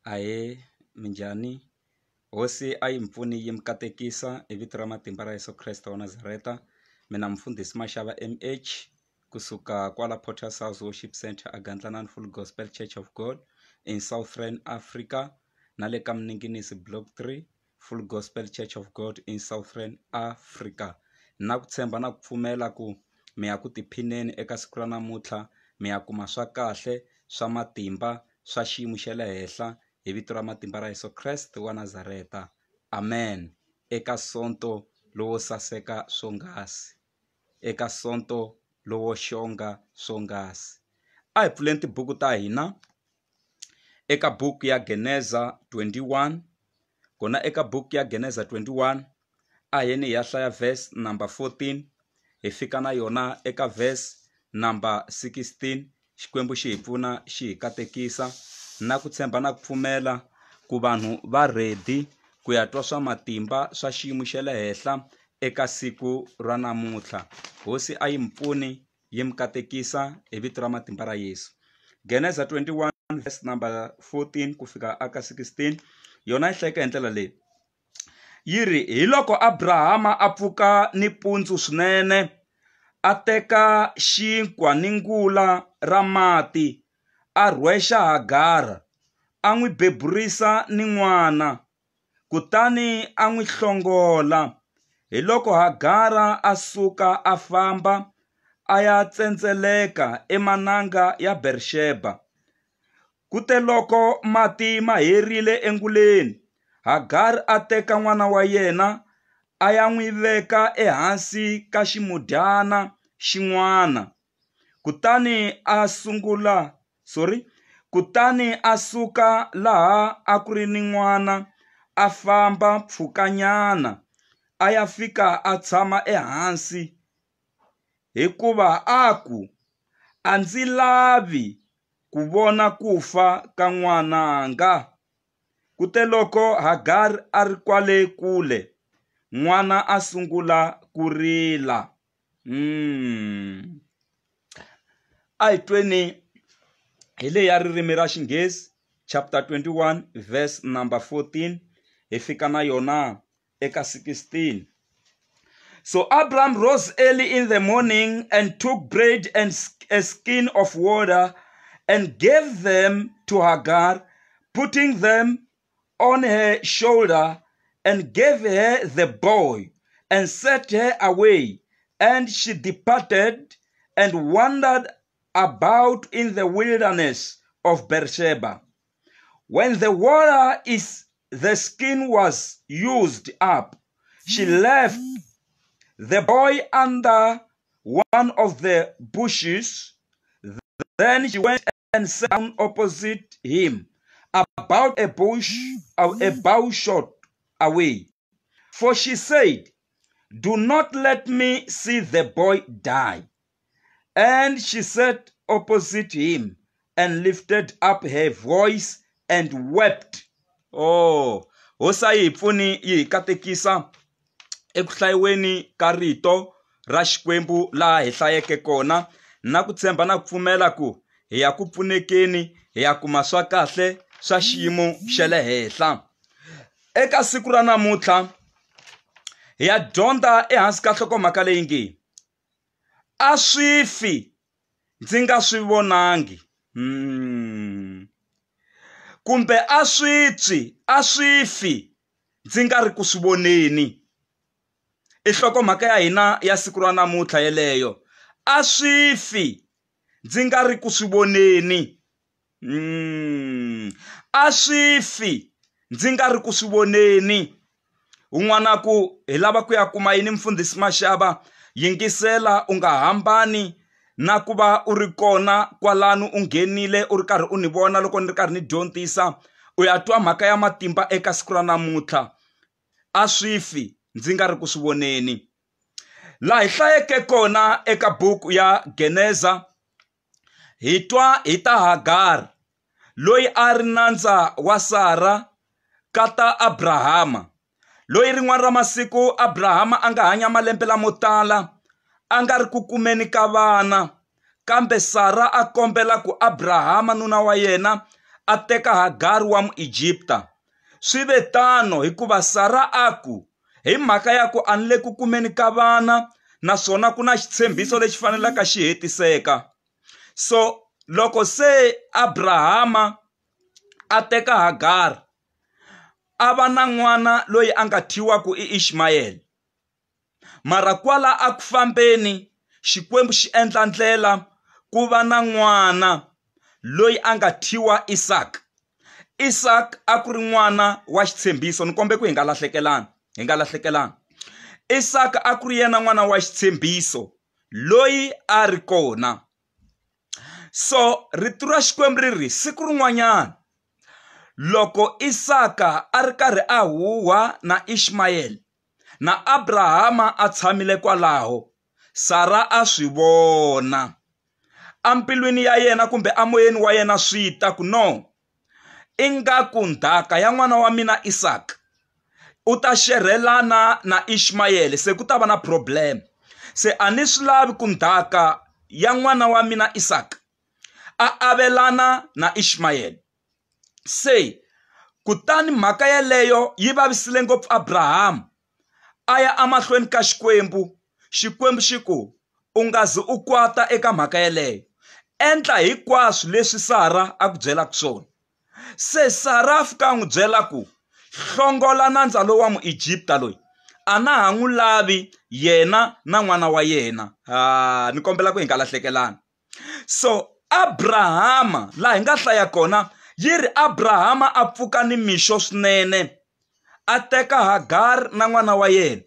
Ahee, minjhani? Hosi a yi mi pfuni yi mi katekisa hi vito ra matimba ra Yeso Kreste wa Nazareta. Mina mufundhisi Mashava M_H kusuka kwala Potter's House Worship Centre a Gandlanani Full Gospel Church of God in Southern Africa na le ka Mninginisi Block 3 Full Gospel Church of God in Southern Africa. Na ku tshemba na ku pfumela ku mi ya ku tiphineni eka siku ra namuntlha mi ya kuma swa kahle swa matimba swa xiyimo xa le henhla hi vito ra matimba ra Yeso Kreste wa Nazareta amen eka sonto lowo saseka swonghasi eka sonto lowo xonga swonghasi a hi pfuleni tibuku ta hina eka buku ya Geneza 21 kona eka buku ya Geneza 21 a hi yeni hi ya hlaya verse number 14 hi fika na yona eka verse number 16 Xikwembu xi hi pfuna xi hi katekisa na ku tshemba na ku pfumela ku vanhu va ready ku ya twa swa matimba swa xiyimo xa le henhla eka siku ra namuntlha hosi a yi mi pfuni yi mi katekisa hi vito ra matimba ra Yesu Geneza 21 verse number 14 ku fika aka 16 yona yi hlayeka hi ndlela leyi Yi ri, Hiloko Abrahama a pfuka nimpundzu swinene, a teka xinkwa ni ngula ra mati, a rhwexa Hagara, a n'wi beburisa ni n'wana, kutani a n'wi hlongola. Hiloko Hagara a suka a famba a ya tsendzeleka emananga ya Berxeba. Kuteloko mati ma herile enguleni, Hagari a teka n'wana wa yena a ya n'wi veka ehansi ka ximudyana xin'wana. Kutani a sungula sorry kutani a suka laha a ku ri ni n'wana a famba mpfhukanyana a ya fika a tshama ehansi hikuva a ku, A ndzi lavi ku vona ku fa ka n'wananga. Kuteloko Hagari a ri kwale kule, n'wana a sungula ku rila. A hi tweni hi leyi ya ririmi ra Xinghezi chapter 21 verse number 14 hi fika na yona eka 16. So Abram rose early in the morning and took bread and a skin of water and gave them to Hagar, putting them on her shoulder, and gave her the boy and sent her away. And she departed and wandered about in the wilderness of Beersheba. When the water is the skin was used up, she left the boy under one of the bushes. Then she went and sat down opposite him, about a bush, a bow shot away. For she said, Do not let me see the boy die. And she sat opposite him and lifted up her voice and wept. Oh, hosi a yi hi pfuni yi hi katekisa eku hlayiweni ka rito ra Xikwembu laha hi hlayeke kona na ku tshemba na ku pfumela ku hi ya ku pfunekeni hi ya kuma swa kahle swa xiyimo xa le henhla. Eka siku ra namuntlha hi ya dyondza ehansi ka nhlokomhaka leyi nge a swi fi ndzi nga swi vonangi kumbe a swi twi a swi fi ndzi nga ri ku swi voneni i nhlokomhaka ya hina ya siku ra namuntlha yeleyo a swi fi ndzi nga ri ku swi voneni A swi fi ndzi nga ri ku swi voneni. Un'wana a ku hi lava ku ya kuma yini mfundhisi Mashava yingisela u nga hambani na ku va u ri kona kwalano u nghenile u ri karhi u ni vona loko ni ri karhi ni dyondzisa u ya twa mhaka ya matimba eka siku ra namuntlha a swi fi ndzi nga ri ku swi voneni. Laha hi hlayeke kona eka buku ya Geneza Hi twa hi ta Hagara, loyi a ri nandza wa Sara nkata Abrahama, loyi rin'wana ra masiku Abrahama a nga hanya malembe lamo tala a nga ri ku kumeni ka vana, kambe Sara a kombela ku Abrahama nuna wa yena a teka Hagari wa Muegipta. Swi ve tano hikuva Sara a ku, hi mhaka ya ku a ni le ku kumeni ka vana naswona ku na xitshembiso lexi fanelaka xi hetiseka. So loko se Abrahama a teka Hagari a va na n'wana loyi a nga thyiwa ku i Ishmayele. Mara kwala a ku fambeni Xikwembu xi endla ndlela ku va na n'wana loyi a nga thyiwa Isaka. Isaka a ku ri n'wana wa xitshembiso, ni kombe ku hi nga lahlekelani, hi nga lahlekelani. Isaka a ku ri yena n'wana wa xitshembiso loyi a ri kona. So rito ra Xikwembu ri ri siku rin'wanyana loko Isaka a ri karhi a huhwa na Ishmayele na Abrahama a tshamile kwalaho, Sara a swi vona embilwini ya yena kumbe emoyeni wa yena swi ta ku no, ingaku ndzhaka ya n'wana wa mina Isaka u ta xerhelana na Ishmayele, se ku ta va na problem. Se a ni swi lavi ku ndzhaka ya n'wana wa mina Isaka a avelana na Ishmayele. Se kutani mhaka yeleyo yi vavisile ngopfu Abraham, a ya emahlweni ka Xikwembu. Xikwembu xi ku, u nga zi u kwata eka mhaka yeleyo, endla hinkwaswo leswi Sara a ku byelaka swona. Se Sara a fika a n'wi byela ku, hlongola nandza lowu wa Muegipta loyi, a na ha n'wi lavi yena na n'wana wa yena. Ni kombela ku hi nga lahlekelani. So Abrahama laha hi nga hlaya kona yi ri Abrahama a pfuka ni mixo swinene, a teka Hagar na n'wana wa yena,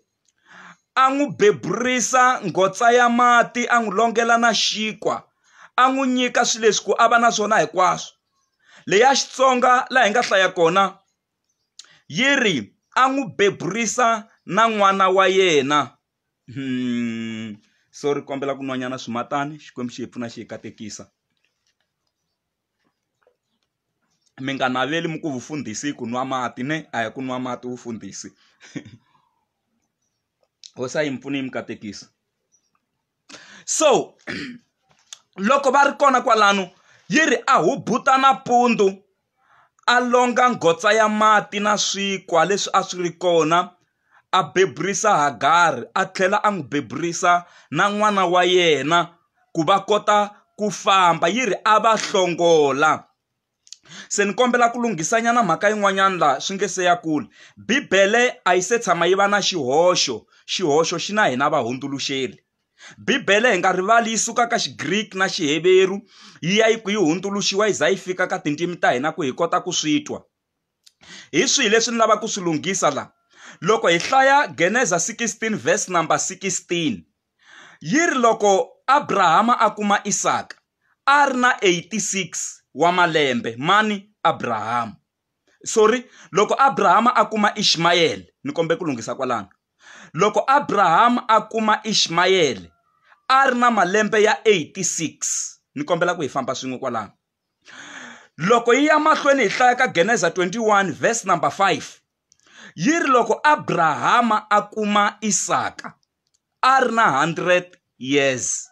a n'wi beburisa nghotsa ya mati, a n'wi longela na xinkwa, a n'wi nyika swilo leswi ku a va na swona hinkwaswo. Leya Xitsonga laha hi nga hlaya kona yi ri a n'wi beburisa na n'wana wa yena. Sorry, kombela ku nwanyana swimatani, Xikwembu xi hi pfuna xi hi katekisa. Mi nga naveli mi ku vufundhisi ku nwa mati ne, a hi ku nwa mati vufundhisi. Hosi a yi mi pfuni yi mi katekisa. So loko va ri kona kwalano yi ri a hubuta nampundzu, a longa nghotsa ya mati na swinkwa leswi a swi ri kona, a beburisa Hagari, a tlhela a n'wi beburisa na n'wana wa yena ku va kota ku famba. Yi ri a va hlongola. Se ni kombela ku lunghisanyana mhaka yin'wanyana laha swi nge se ya kule. Bibele a yi se tshama yi va na xihoxo, xihoxo xi na hina vahundzuluxeri. Bibele hi nga rivali yi suka ka Xigriki na Xiheveru yi ya yi ku yi hundzuluxiwa yi za yi fika ka tindzimi ta hina ku hi kota ku swi twa. Hi swihi leswi ni lavaka ku swi lunghisa la? Loko hi hlaya Geneza 16 verse number 16 yi ri loko Abrahama a kuma Isaka a ri na 86 wa malembe, mani Abrahama. Sorry, loko Abrahama a kuma Ishmayele, ni kombe ku lunghisa kwalano. Loko Abraham a kuma Ishmayele a ri na malembe ya 86, ni kombela ku hi famba swin'we kwalano. Loko yi ya mahlweni hi hlaya ka Geneza 21 verse number 5 yi ri loko Abrahama a kuma Isaka a ri na 100 years.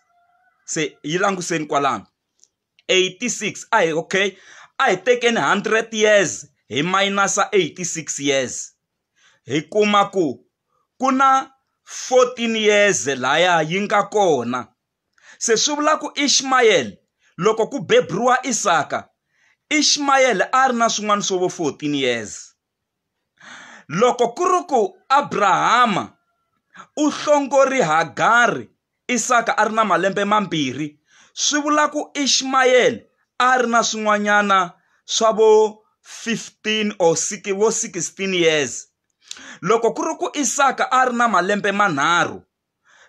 Se yi languseni kwalano 86, a hi okay, a hi tekeni 100 years hi minus 86 years, hi kuma ku ku na 14 years laya yi nga kona. Se swi vula ku Ishmayele loko ku beburiwa Isaka, Ishmayele a ri na swin'wana swo vo 14 years. Loko ku ri ku Abrahama u hlongori Hagari, Isaka a ri na malembe mambirhi, swi vula ku Ishmayele a ri na swin'wanyana swa vo 15 or vo 16 years. Loko ku ri ku Isaka a ri na malembe manharhu,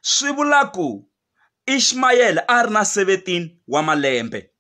swi vula ku Ishmayele a ri na 17 wa malembe.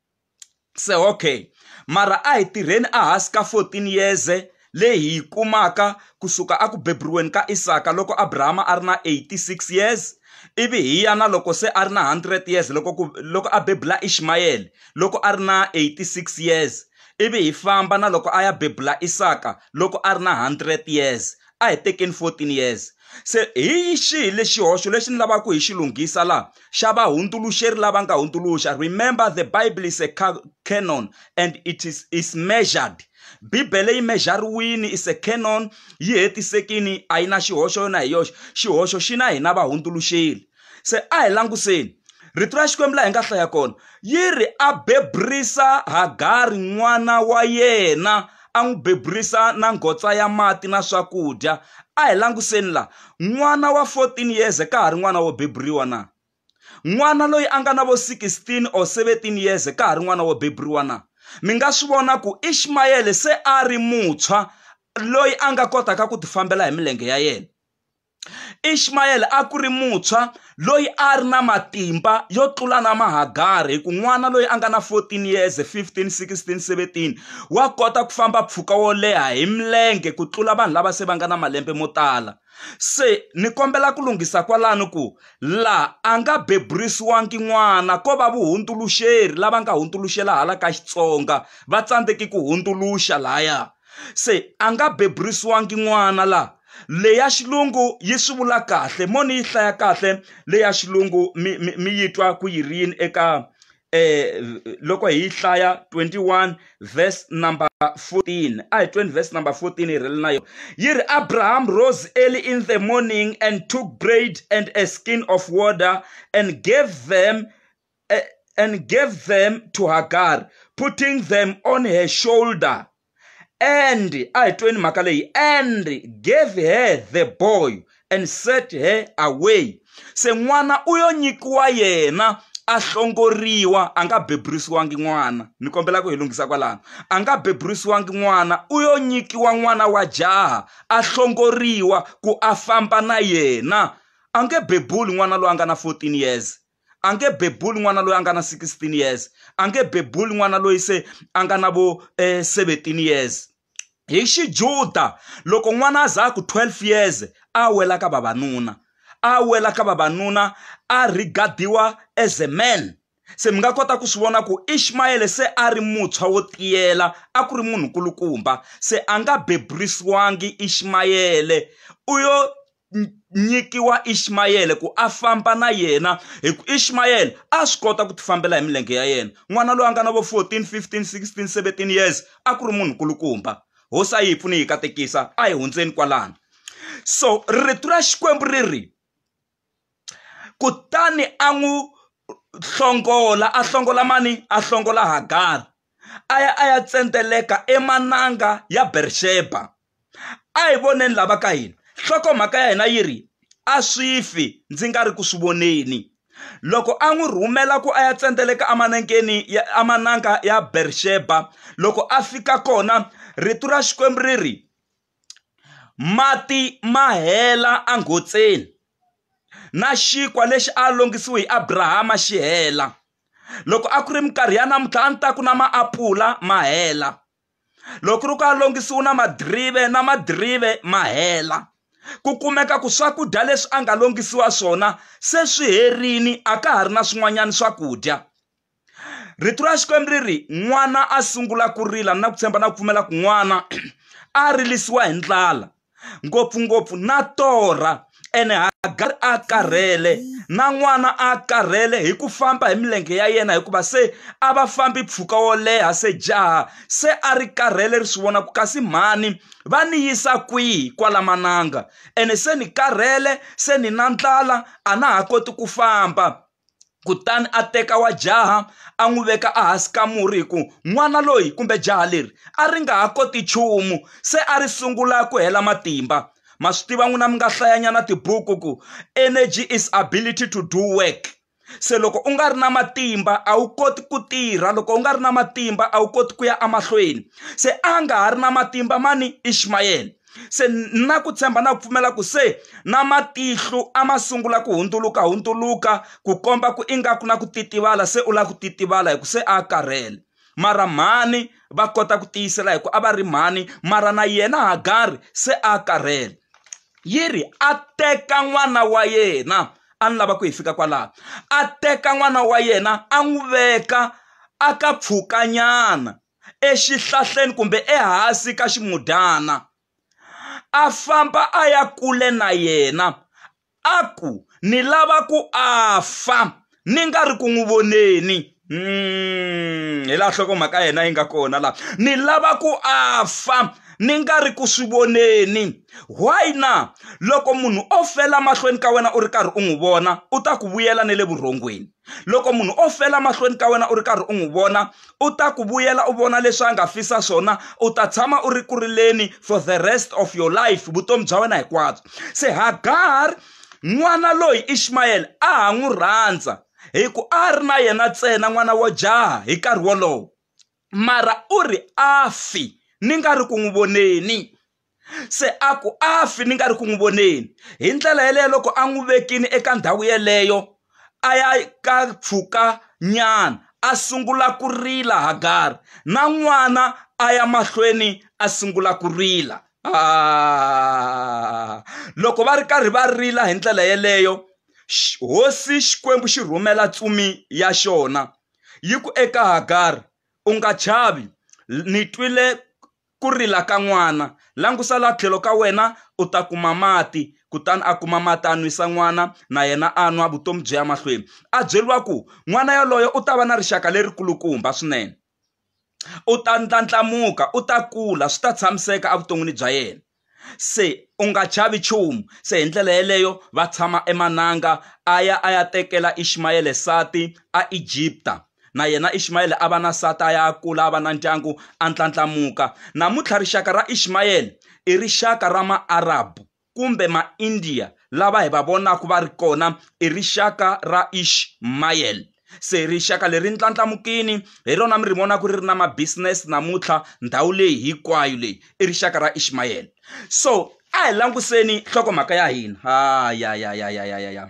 Se okay, mara a hi tirheni ehansi ka 14 years leyi hi yi kumaka kusuka a ku beburiweni ka Isaka loko Abrahama a ri na 86 years, ivi hi ya na loko se a ri na 100 years loko a bebula Ishmayele loko a ri na 86 years, ivi hi famba na loko a ya bebula Isaka loko a ri na 100 years. A hi tekeni 14 years. Se hi xihi lexi xihoxo lexi ni lavaka hi xi lunghisa la xa vahundzuluxeri lava nga hundzuluxa? Remember, the Bible is a canon and it is measured. Bibele yi mejariwini, is a canon, yi hetisekini, a yi na xihoxo yona hi yoxe. Xihoxo xi na hina vahundzuluxeri. Se a hi languseni rito ra Xikwembu laha hi nga hlaya kona, yi ri a beburisa Hagari n'wana wa yena, a n'wi beburisa na nghotsa ya mati na swakudya. A hi languseni la, n'wana wa 14 years ka ha ri n'wana wo beburiwa na? N'wana loyi a nga na vo 16 or 17 years ka ha ri n'wana wo beburiwa na? Mi nga swi vona ku Ishmaele se a ri muntshwa loyi a nga kotaka ku tifambela hi milenge ya yena. Ishmaele a ku ri muntshwa loyi a ri na matimba yo tlula na Mahagari, hi ku n'wana loyi a nga na 14 years, 15, 16, 17 wa kota ku famba mpfhuka wo leha hi milenge ku tlula vanhu lava se va nga na malembe mo tala. Se ni kombela ku lunghisa kwalano ku la a nga beburisiwangi n'wana, ko va vuhundzuluxeri lava nga hundzuluxela hala ka Xitsonga va tsandzeki ku hundzuluxa laya. Se a nga beburisiwangi n'wana la. Leya xilungu yi swi vula kahle, mo ni yi hlaya kahle leya xilungu mi yi twa ku yi ri yini eka loko hi hlaya 21 verse number 14. A hi 20 verse number 14 hi rhele na yona. Yi ri Abraham rose early in the morning and took bread and a skin of water and gave them to Hagar, putting them on her shoulder. And I tweni mhaka leyi, and gave her the boy and set her away. Se n'wana u yo nyikiwa yena a hlongoriwa, a nga beburisiwangi n'wana. Ni kombela ku hi lunghisa kwalano. A nga beburisiwangi n'wana, u yo nyikiwa n'wana wa jaha a hlongoriwa ku a famba na yena. A nge bebuli n'wana loyi a nga na 14 years. A nge bebuli n'wana loyi a nga na 16 years. A nge bebuli n'wana loyi se a nga na vo 17 years. Hi Xijuda loko n'wana a za ku 12 years a wela ka vavanuna, a wela ka vavanuna, a rigadiwa as a man. Se mi nga kota ku swi vona ku Ishmaele se a ri muntshwa wo tiyela, a ku ri munhu nkulukumba. Se a nga beburisiwangi Ishmaele, u yo nyikiwa Ishmaele ku a famba na yena, hi ku Ishmaele a swi kota ku tifambela hi milenge ya yena. N'wana loyi a nga na vo 14, 15, 16, 17 years a ku ri munhu nkulukumba. Hosi a yi pfuni yi katekisa, a hi hundzeni kwalano. So rito ra Xikwembu ri ri kutani a n'wi hlongola, a hlongola mani? A hlongola Hagari, a ya a ya tsenteleka emananga ya Bersheba. A hi voneni lava ka hina. Nhlokomhaka ya hina yi ri a swi fi ndzi nga ri ku swi voneni. Loko a n'wi rhumela ku a ya tsenteleka amanangeni ya amananga ya Bersheba, loko a fika kona rito ra Xikwembu ri ri mati ma hela anghotseni na xinkwa lexi a longisiwe hi Abrahama xi hela. Loko a ku ri minkarhi ya namuntlha a ni ta ku na maapula ma hela. Loko ri ku a longisiwe na madrive, na madrive ma hela. Ku kumeka ku swakudya leswi a nga longisiwa swona se swi herini, a ka ha ri na swin'wanyana swakudya. Rito ra Xikwembu ri ri n'wana a sungula ku rila, na ku tshemba na ku pfumela ku n'wana a rilisiwa hi ndlala, ngopfungopfu na torha. Ene Hagari a karhele na n'wana a karhele hi ku famba hi milenge ya yena, hikuva se a va fambi mpfhuka wo leha. Se jaha se a ri karhele, ri swi vona ku kasi mhani va ni yisa kwihi kwala mananga, ene se ni karhele, se ni na ndlala, a na ha koti ku famba. Kutani a teka wa jaha a n'wi veka ehansi ka murhi, hi ku n'wana loyi kumbe jaha leri a ri nga ha koti nchumu, se a ri sungula ku hela matimba. Ma swi tiva n'wina mi nga hlayanyana tibuku ku energy is ability to do work. Se loko u nga ri na matimba a wu koti ku tirha, loko u nga ri na matimba a wu koti ku ya emahlweni. Se a nga ha ri na matimba mani Ishmaele. Se na ku tshemba na ku pfumela ku se na matihlo a ma sungula ku hundzuluka hundzuluka ku komba ku ingaku na ku titivala, se u lava ku titivala hi ku se a karhele. Mara mhani va kota ku tiyisela hi ku a va ri mhani, mara na yena Hagari se a karhele. Yi ri a teka n'wana wa yena, a ni lava ku hi fika kwalaho, a teka n'wana wa yena a n'wi veka a ka pfhukanyana exihlahleni kumbe ehansi ka ximudyana, A famba a ya kule na yena, a ku, ni lava ku a fa ni nga ri ku n'wi voneni. Hi laha nhlokomhaka ya hina yi nga kona laha. Ni lava ku a fa ni nga ri ku swi voneni. Why na? Loko munhu o fela mahlweni ka wena u ri karhi u n'wi vona, u ta ku vuyela ne le vurhongweni. Loko munhu o fela mahlweni ka wena u ri karhi u n'wi vona, u ta ku vuyela u vona leswi a nga fisa swona, u ta tshama u ri ku rileni for the rest of your life, vutomi bya wena hinkwabyo. Se Hagar n'wana loyi Ishmael a ha n'wi rhandza hi ku a ri na yena ntsena n'wana wa jaha hi nkarhi wolowo, mara u ri a fi ni nga ri ku n'wi voneni. Se a ku a fi ni nga ri ku n'wi voneni. Hi ndlela yeleyo loko a n'wi vekile eka ndhawu yeleyo, a ya ka pfuka nyana, a sungula ku rila Hagar, na n'wana a ya mahlweni a sungula ku rila. Loko va ri karhi va rila hi ndlela yeleyo, Hosi Xikwembu xi rhumela ntsumi ya xona yi ku eka Hagar, u nga chavi, ni twile ku rila ka n'wana, langusa la tlhelo ka wena u ta kuma mati. Kutani a kuma mati a nwisa n'wana, na yena a nwa, vutomi byi ya mahlweni. A byeriwa ku n'wana yaloye u ta va na rixaka lerikulukumba swinene, u ta ndlandlamuka, u ta kula, swi ta tshamiseka evuton'wini bya yena. Se u nga chavi nchumu. Se hi ndlela yeleyo va tshama emananga, a ya a ya tekela Ishmaele nsati a Egipta. Na yena Ishmaele a va na nsati, a ya a kula, a va na ndyangu, a ndlandlamuka. Namuntlha rixaka ra Ishmaele i rixaka ra Maarabu kumbe Maindiya lava hi va vonaka va ri kona, i rixaka ra Ishmael. Se rixaka leri ndlandlamukini hi rona mi ri vonaka ri ri na ma-business namuntlha ndhawu leyi hinkwayo leyi i rixaka ra Ishmael. So a hi languseni nhlokomhaka ya hina. Ha ya ya ya ya ya ya ya.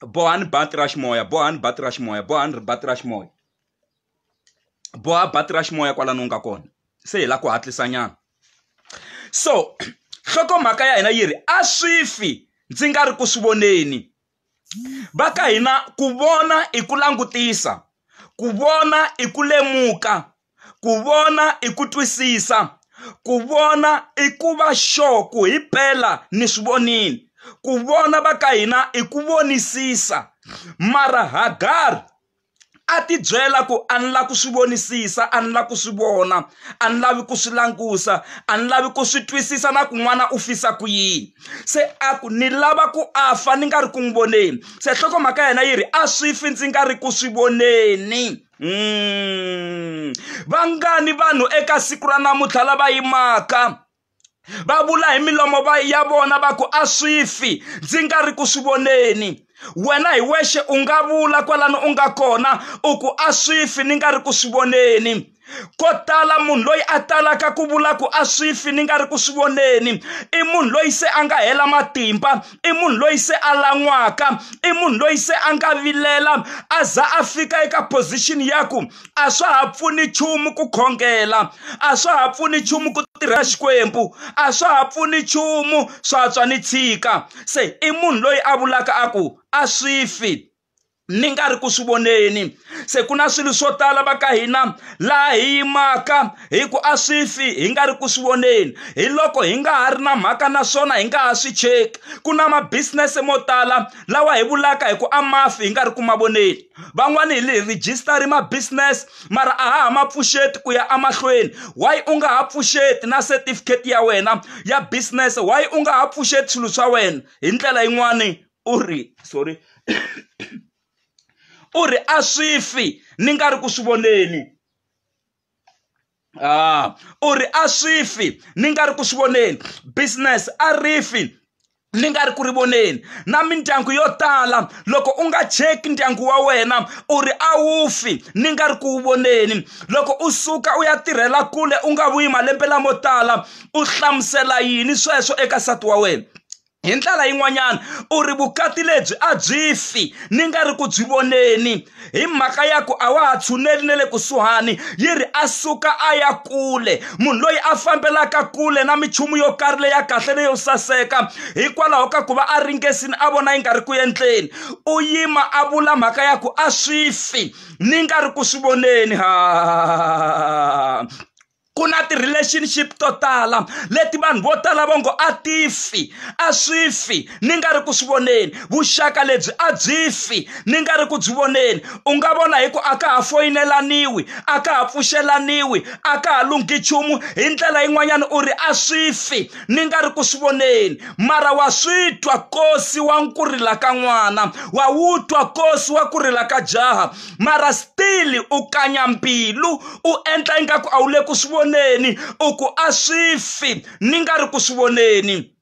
Bohani bati ra ximoya, bohani bati ra ximoya, bohani bati ra ximoya. Boha bati ra ximoya kwalano u nga kona. Se hi la ku hatlisa nyana. So nhlokomhaka ya hina yi ri a swi fi ndzi nga ri ku swi voneni. Va ka hina ku vona i ku langutisa, ku vona i ku lemuka, ku vona i ku twisisa, ku vona i ku va sure ku hi pela ni swi vonile. Ku vona va ka hina i ku vonisisa. Mara Hagar a ti byela ku a ni la ku swi vonisisa, a ni la ku swi vona, a ni lavi ku swi langusa, a ni lavi ku swi twisisa na ku n'wana u fisa ku yini. Se a ku ni lava ku a fa ni nga ri ku n'wi voneni. Se nhlokomhaka ya hina yi ri a swi fi ndzi nga ri ku swi voneni. Vangani vanhu eka siku ra namuntlha lava yimaka va vula hi milomo va ya vona va ku a swi fi ndzi nga ri ku swi voneni. Wena hi wexe u nga vula kwalano u nga kona u ku a swi fi ni nga ri ku swi voneni. Ko tala munhu loyi a talaka ku vula ku a swi fi ni nga ri ku swi voneni i munhu loyi se a nga hela matimba, i munhu loyi se a lan'waka, i munhu loyi se a nga vilela a za a fika eka position ya ku a swa ha pfuni nchumu ku khongela, a swa ha pfuni nchumu ku tirhela Xikwembu, a swa ha pfuni nchumu swa tswa ni tshika. Se i munhu loyi a vulaka a ku a swi fi ni nga ri ku swi voneni. Se ku na swilo swo tala va ka hina laha hi yimaka hi ku a swi fi hi nga ri ku swi voneni, hi loko hi nga ha ri na mhaka na swona, hi nga ha swi cheki. Ku na ma-business mo tala lawa hi vulaka hi ku a ma fi hi nga ri ku ma voneni. Van'wani hi li register ma-business mara a ha ha ma pfuxeti ku ya emahlweni. Why u nga ha pfuxeti na certificate ya wena ya business? Why u nga ha pfuxeti swilo swa wena? Hi ndlela yin'wani u ri sorry, u ri a swi fi ni nga ri ku swi voneni. U ri a swi fi ni nga ri ku swi voneni. Business a ri fi ni nga ri ku ri voneni. Na mindyangu yo tala loko u nga cheki ndyangu wa wena u ri a wu fi ni nga ri ku wu voneni. Loko u suka u ya tirhela kule u nga vuyi malembe lamo tala, u hlamusela yini sweswo eka nsati wa wena? Hi ndlela yin'wanyana u ri vukati lebyi a byi fi ni nga ri ku byi voneni, hi mhaka ya ku a wa ha tshuneli na le kusuhani. Yi ri a suka a ya kule. Munhu loyi a fambelaka kule na minchumu yo karhi leya kahle leyo saseka hikwalaho ka ku va a ringesini a vona yi nga ri ku endleni, u yima a vula mhaka ya ku a swi fi ni nga ri ku swi voneni. Ha. Ku na ti-relationship to tala leti vanhu vo tala va ngo a ti fi, a swi fi ni nga ri ku swi voneni, vuxaka lebyi a byi fi ni nga ri ku byi voneni. U nga vona hi ku a ka ha foyinelaniwi, a ka ha pfuxelaniwi, a ka ha lunghi nchumu, hi ndlela yin'wanyana u ri a swi fi ni nga ri ku swi voneni. Mara wa swi twa nkosi wa ku rila ka n'wana, wa wu twa nkosi wa ku rila ka jaha, mara still u kanya mbilu, u endla ingaku a wu le ku swi voneni, u ku a swi fi ni nga ri ku swi voneni.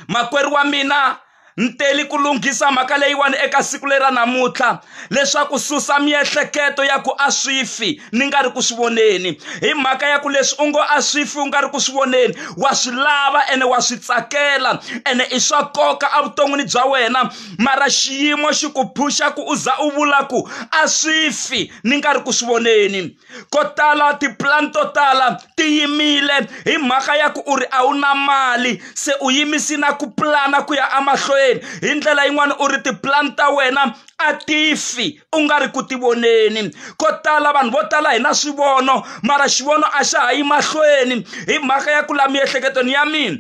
Makwerhu wa mina, ni teli ku lunghisa mhaka leyiwani eka siku leri ra namuntlha, leswaku susa miehleketo ya ku a swi fi ni nga ri ku swi voneni. Hi mhaka ya ku leswi u ngo a swi fi u nga ri ku swi voneni, wa swi lava ene wa swi tsakela ene i swa nkoka evuton'wini bya wena, mara xiyimo xi ku phusha ku u za u vula ku a swi fi ni nga ri ku swi voneni. Ko tala tiplan to tala ti yimile hi mhaka ya ku u ri a wu na mali, se u yimisi na ku plana ku ya emahlweni. Hi ndlela yin'wana u ri tiplan ta wena a ti fi u nga ri ku ti voneni. Ko tala vanhu vo tala hi na swivono, mara xivono a xa ha yi mahlweni hi mhaka ya ku la miehleketweni ya mina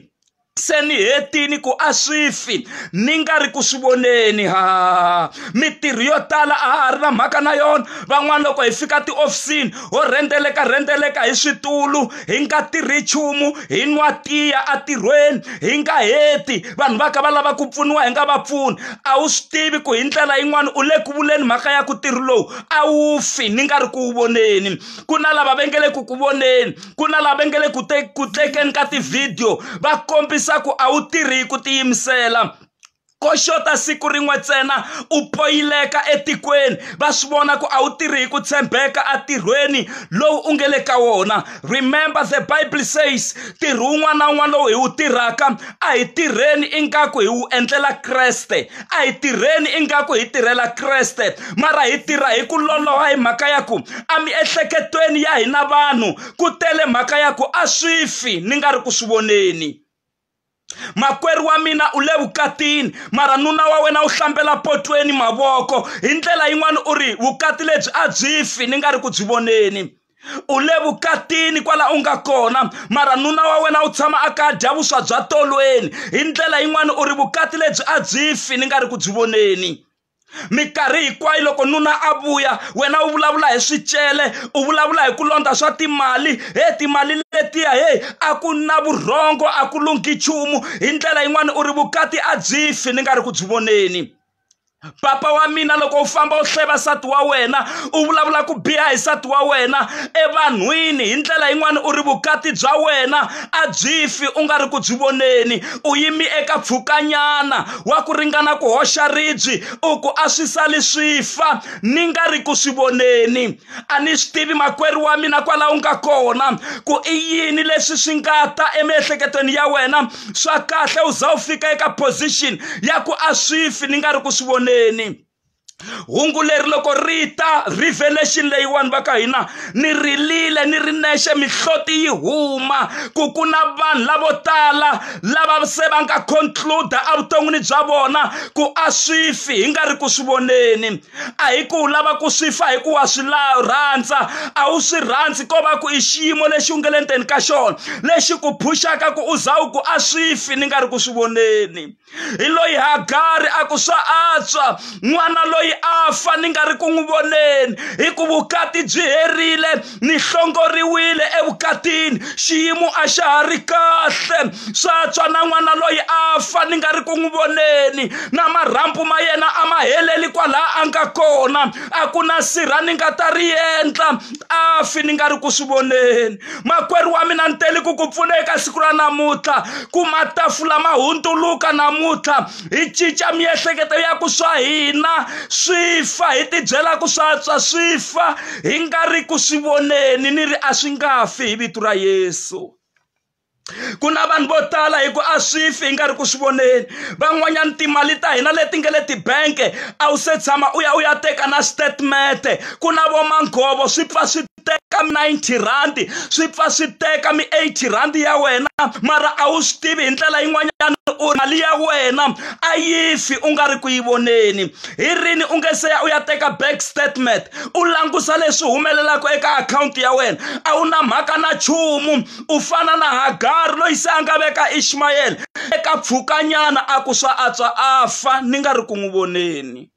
se ni hetini ku a swi fi ni nga ri ku swi voneni. Ha mitirho yo tala a ha ri na mhaka na yona. Van'wana loko hi fika tiofisini ho rhendeleka rhendeleka hi switulu, hi nga tirhi nchumu, hi nwa tiya entirhweni, hi nga heti, vanhu va kha va lava ku pfuniwa hi nga va pfuni. A wu swi tivi ku hi ndlela yin'wana u le ku vuleni mhaka ya ku ntirho lowu a wu fi ni nga ri ku wu voneni. Ku na lava va nge le ku ku voneni, ku na lava nge le ku ku tekeni ka ti-video va kombisa ku a wu tirhi hi ku tiyimisela. Ko xota siku rin'we ntsena u poyileka etikweni, va swi vona ku a wu tirhi hi ku tshembeka entirhweni lowu u nge le ka wona. Remember, the Bible says ntirho wun'wana na wun'wana lowu hi wu tirhaka a hi tirheni ingaku hi wu endlela Kreste, a hi tirheni ingaku hi tirhela Kreste, mara hi tirha hi ku loloha hi mhaka ya ku a miehleketweni ya hina vanhu ku tele mhaka ya ku a swi fi ni nga ri ku swi voneni. Makwerhu wa mina u le vukatini, mara nuna wa wena u hlambela potweni mavoko. Hi ndlela yin'wana u ri vukati lebyi a byi fi ni nga ri ku byi voneni. U le vukatini kwala u nga kona, mara nuna wa wena u tshama a ka dya vuswa bya tolweni. Hi ndlela yin'wana u ri vukati lebyi a byi fi ni nga ri ku byi voneni. Minkarhi hinkwayo loko nuna a vuya, wena u vulavula hi swicele, u vulavula hi ku londza swa timali. He timali letiya, he a ku na vurhongo, a ku lunghi nchumu. Hi ndlela yin'wana u ri vukati a byi fi ni nga ri ku byi voneni. Papa wa mina, loko u famba u hleva nsati wa wena, u vulavula ku biha hi nsati wa wena evanhwini, hi ndlela yin'wana u ri vukati bya wena a byi fi u nga ri ku byi voneni. U yimi eka pfhukanyana wa ku ringana ku hoxa ribyi, u ku a swi sali swi fa ni nga ri ku swi voneni. A ni swi tivi makwerhu wa mina kwala u nga kona ku i yini leswi swi nga ta emiehleketweni ya wena swa kahle u za u fika eka position ya ku a swi fi ni nga ri ku swi voneni. Hungu leri loko ri ta, revelation leyiwani va ka hina, ni rilile ni ri nexe, mihloti yi huma ku ku na vanhu lavo tala lava se va nga conclude evuton'wini bya vona ku a swi fi hi nga ri ku swi voneni. A hi ku u lava ku swi fa hi ku wa swi rhandza, a wu swi rhandzi, ko va ku i xiyimo lexi u nge le ndzeni ka xona lexi ku phuxaka ku u za u ku a swi fi ni nga ri ku swi voneni. Hi loyi Hagari a ku swa antswa n'wana loyi a fa ni nga ri ku n'wi voneni, hi ku vukati byi herile, ni hlongoriwile evukatini, xiyimo a xa ha ri kahle. Swa antswa na n'wana loyi a fa ni nga ri ku n'wi voneni, na marhambu ma yena a ma heleli kwalaha a nga kona, a ku na sirha ni nga ta ri endla, a fi ni nga ri ku swi voneni. Makwerhu wa mina, ni tele ku ku pfuna eka siku ra namuntlha ku matafula ma hundzuluka namuntlha, hi cinca miehleketo ya ku swa hina swi fa, hi tibyela ku swa antswa swi fa hi nga ri ku swi voneni. Ni ri a swi nga fi hi vito ra Yesu. Ku na vanhu vo tala hi ku a swi fi hi nga ri ku swi voneni. Van'wanyana timali ta hina leti nga le tibanke a wu se tshama u ya u ya teka na statement. Ku na vo manghovo swi pfa swi teka 90 rand swi pfa swi teka mi 80 rand ya wena mara a wu swi tivi hi ndlela yin'wanyana u mali ya wena a yi fi u nga ri ku yi voneni hi rini u nge se ya u ya teka bank statement u langusa leswi humelelaka eka akhawunti ya wena a wu na mhaka na nchumu u fana na Hagari loyi se a nga veka Ishmael eka pfhukanyana a ku swa antswa a fa ni nga ri ku n'wi voneni.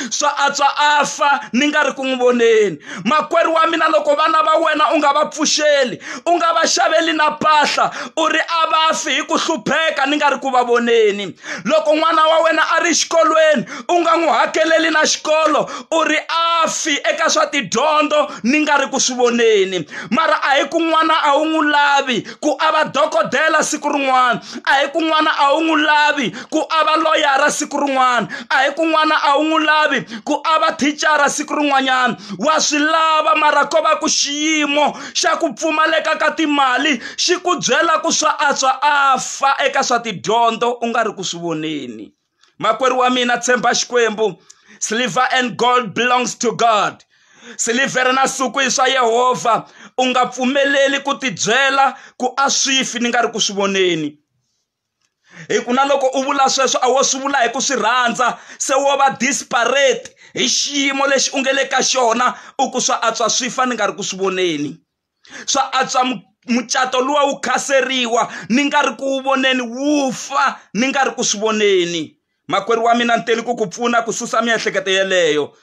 Swa antswa a fa ni nga ri ku n'wi voneni. Makwerhu wa mina loko vana va wena u nga va pfuxeli u nga va xaveli na mpahla u ri a va fi hi ku hlupheka ni nga ri ku va voneni. Loko n'wana wa wena a ri xikolweni u nga n'wi hakeleli na xikolo u ri a fi eka swa tidyondzo ni nga ri ku swi voneni. Mara a hi ku n'wana a wu n'wi lavi ku a va dokodela siku rin'wana, a hi ku n'wana a wu n'wi lavi ku a va loyara siku rin'wana, a hi ku n'wana a wu n'wi lavi ku a va thicara siku rin'wanyana. Wa swi lava mara ko va ku xiyimo xa ku pfumaleka ka timali xi ku byela ku swa antswa a fa eka swa tidyondzo u nga ri ku swi voneni. Makwerhu wa mina tshemba Xikwembu. Silver and gold belongs to God. Silivhere na nsuku i swa Yehovha. U nga pfumeleli ku tibyela ku a swi fi ni nga ri ku swi voneni. Hi ku na loko u vula sweswo a wo swi vula hi ku swi rhandza se wo va disparate hi xiyimo lexi u nge le ka xona u ku swa antswa swi fa ni nga ri ku swi voneni. Swa antswa mucato luwa wu khaseriwa ni nga ri ku wu voneni wu fa ni nga ri ku swi voneni. Makwerhu wa mina ni tele ku ku pfuna ku susa miehleketo yeleyo.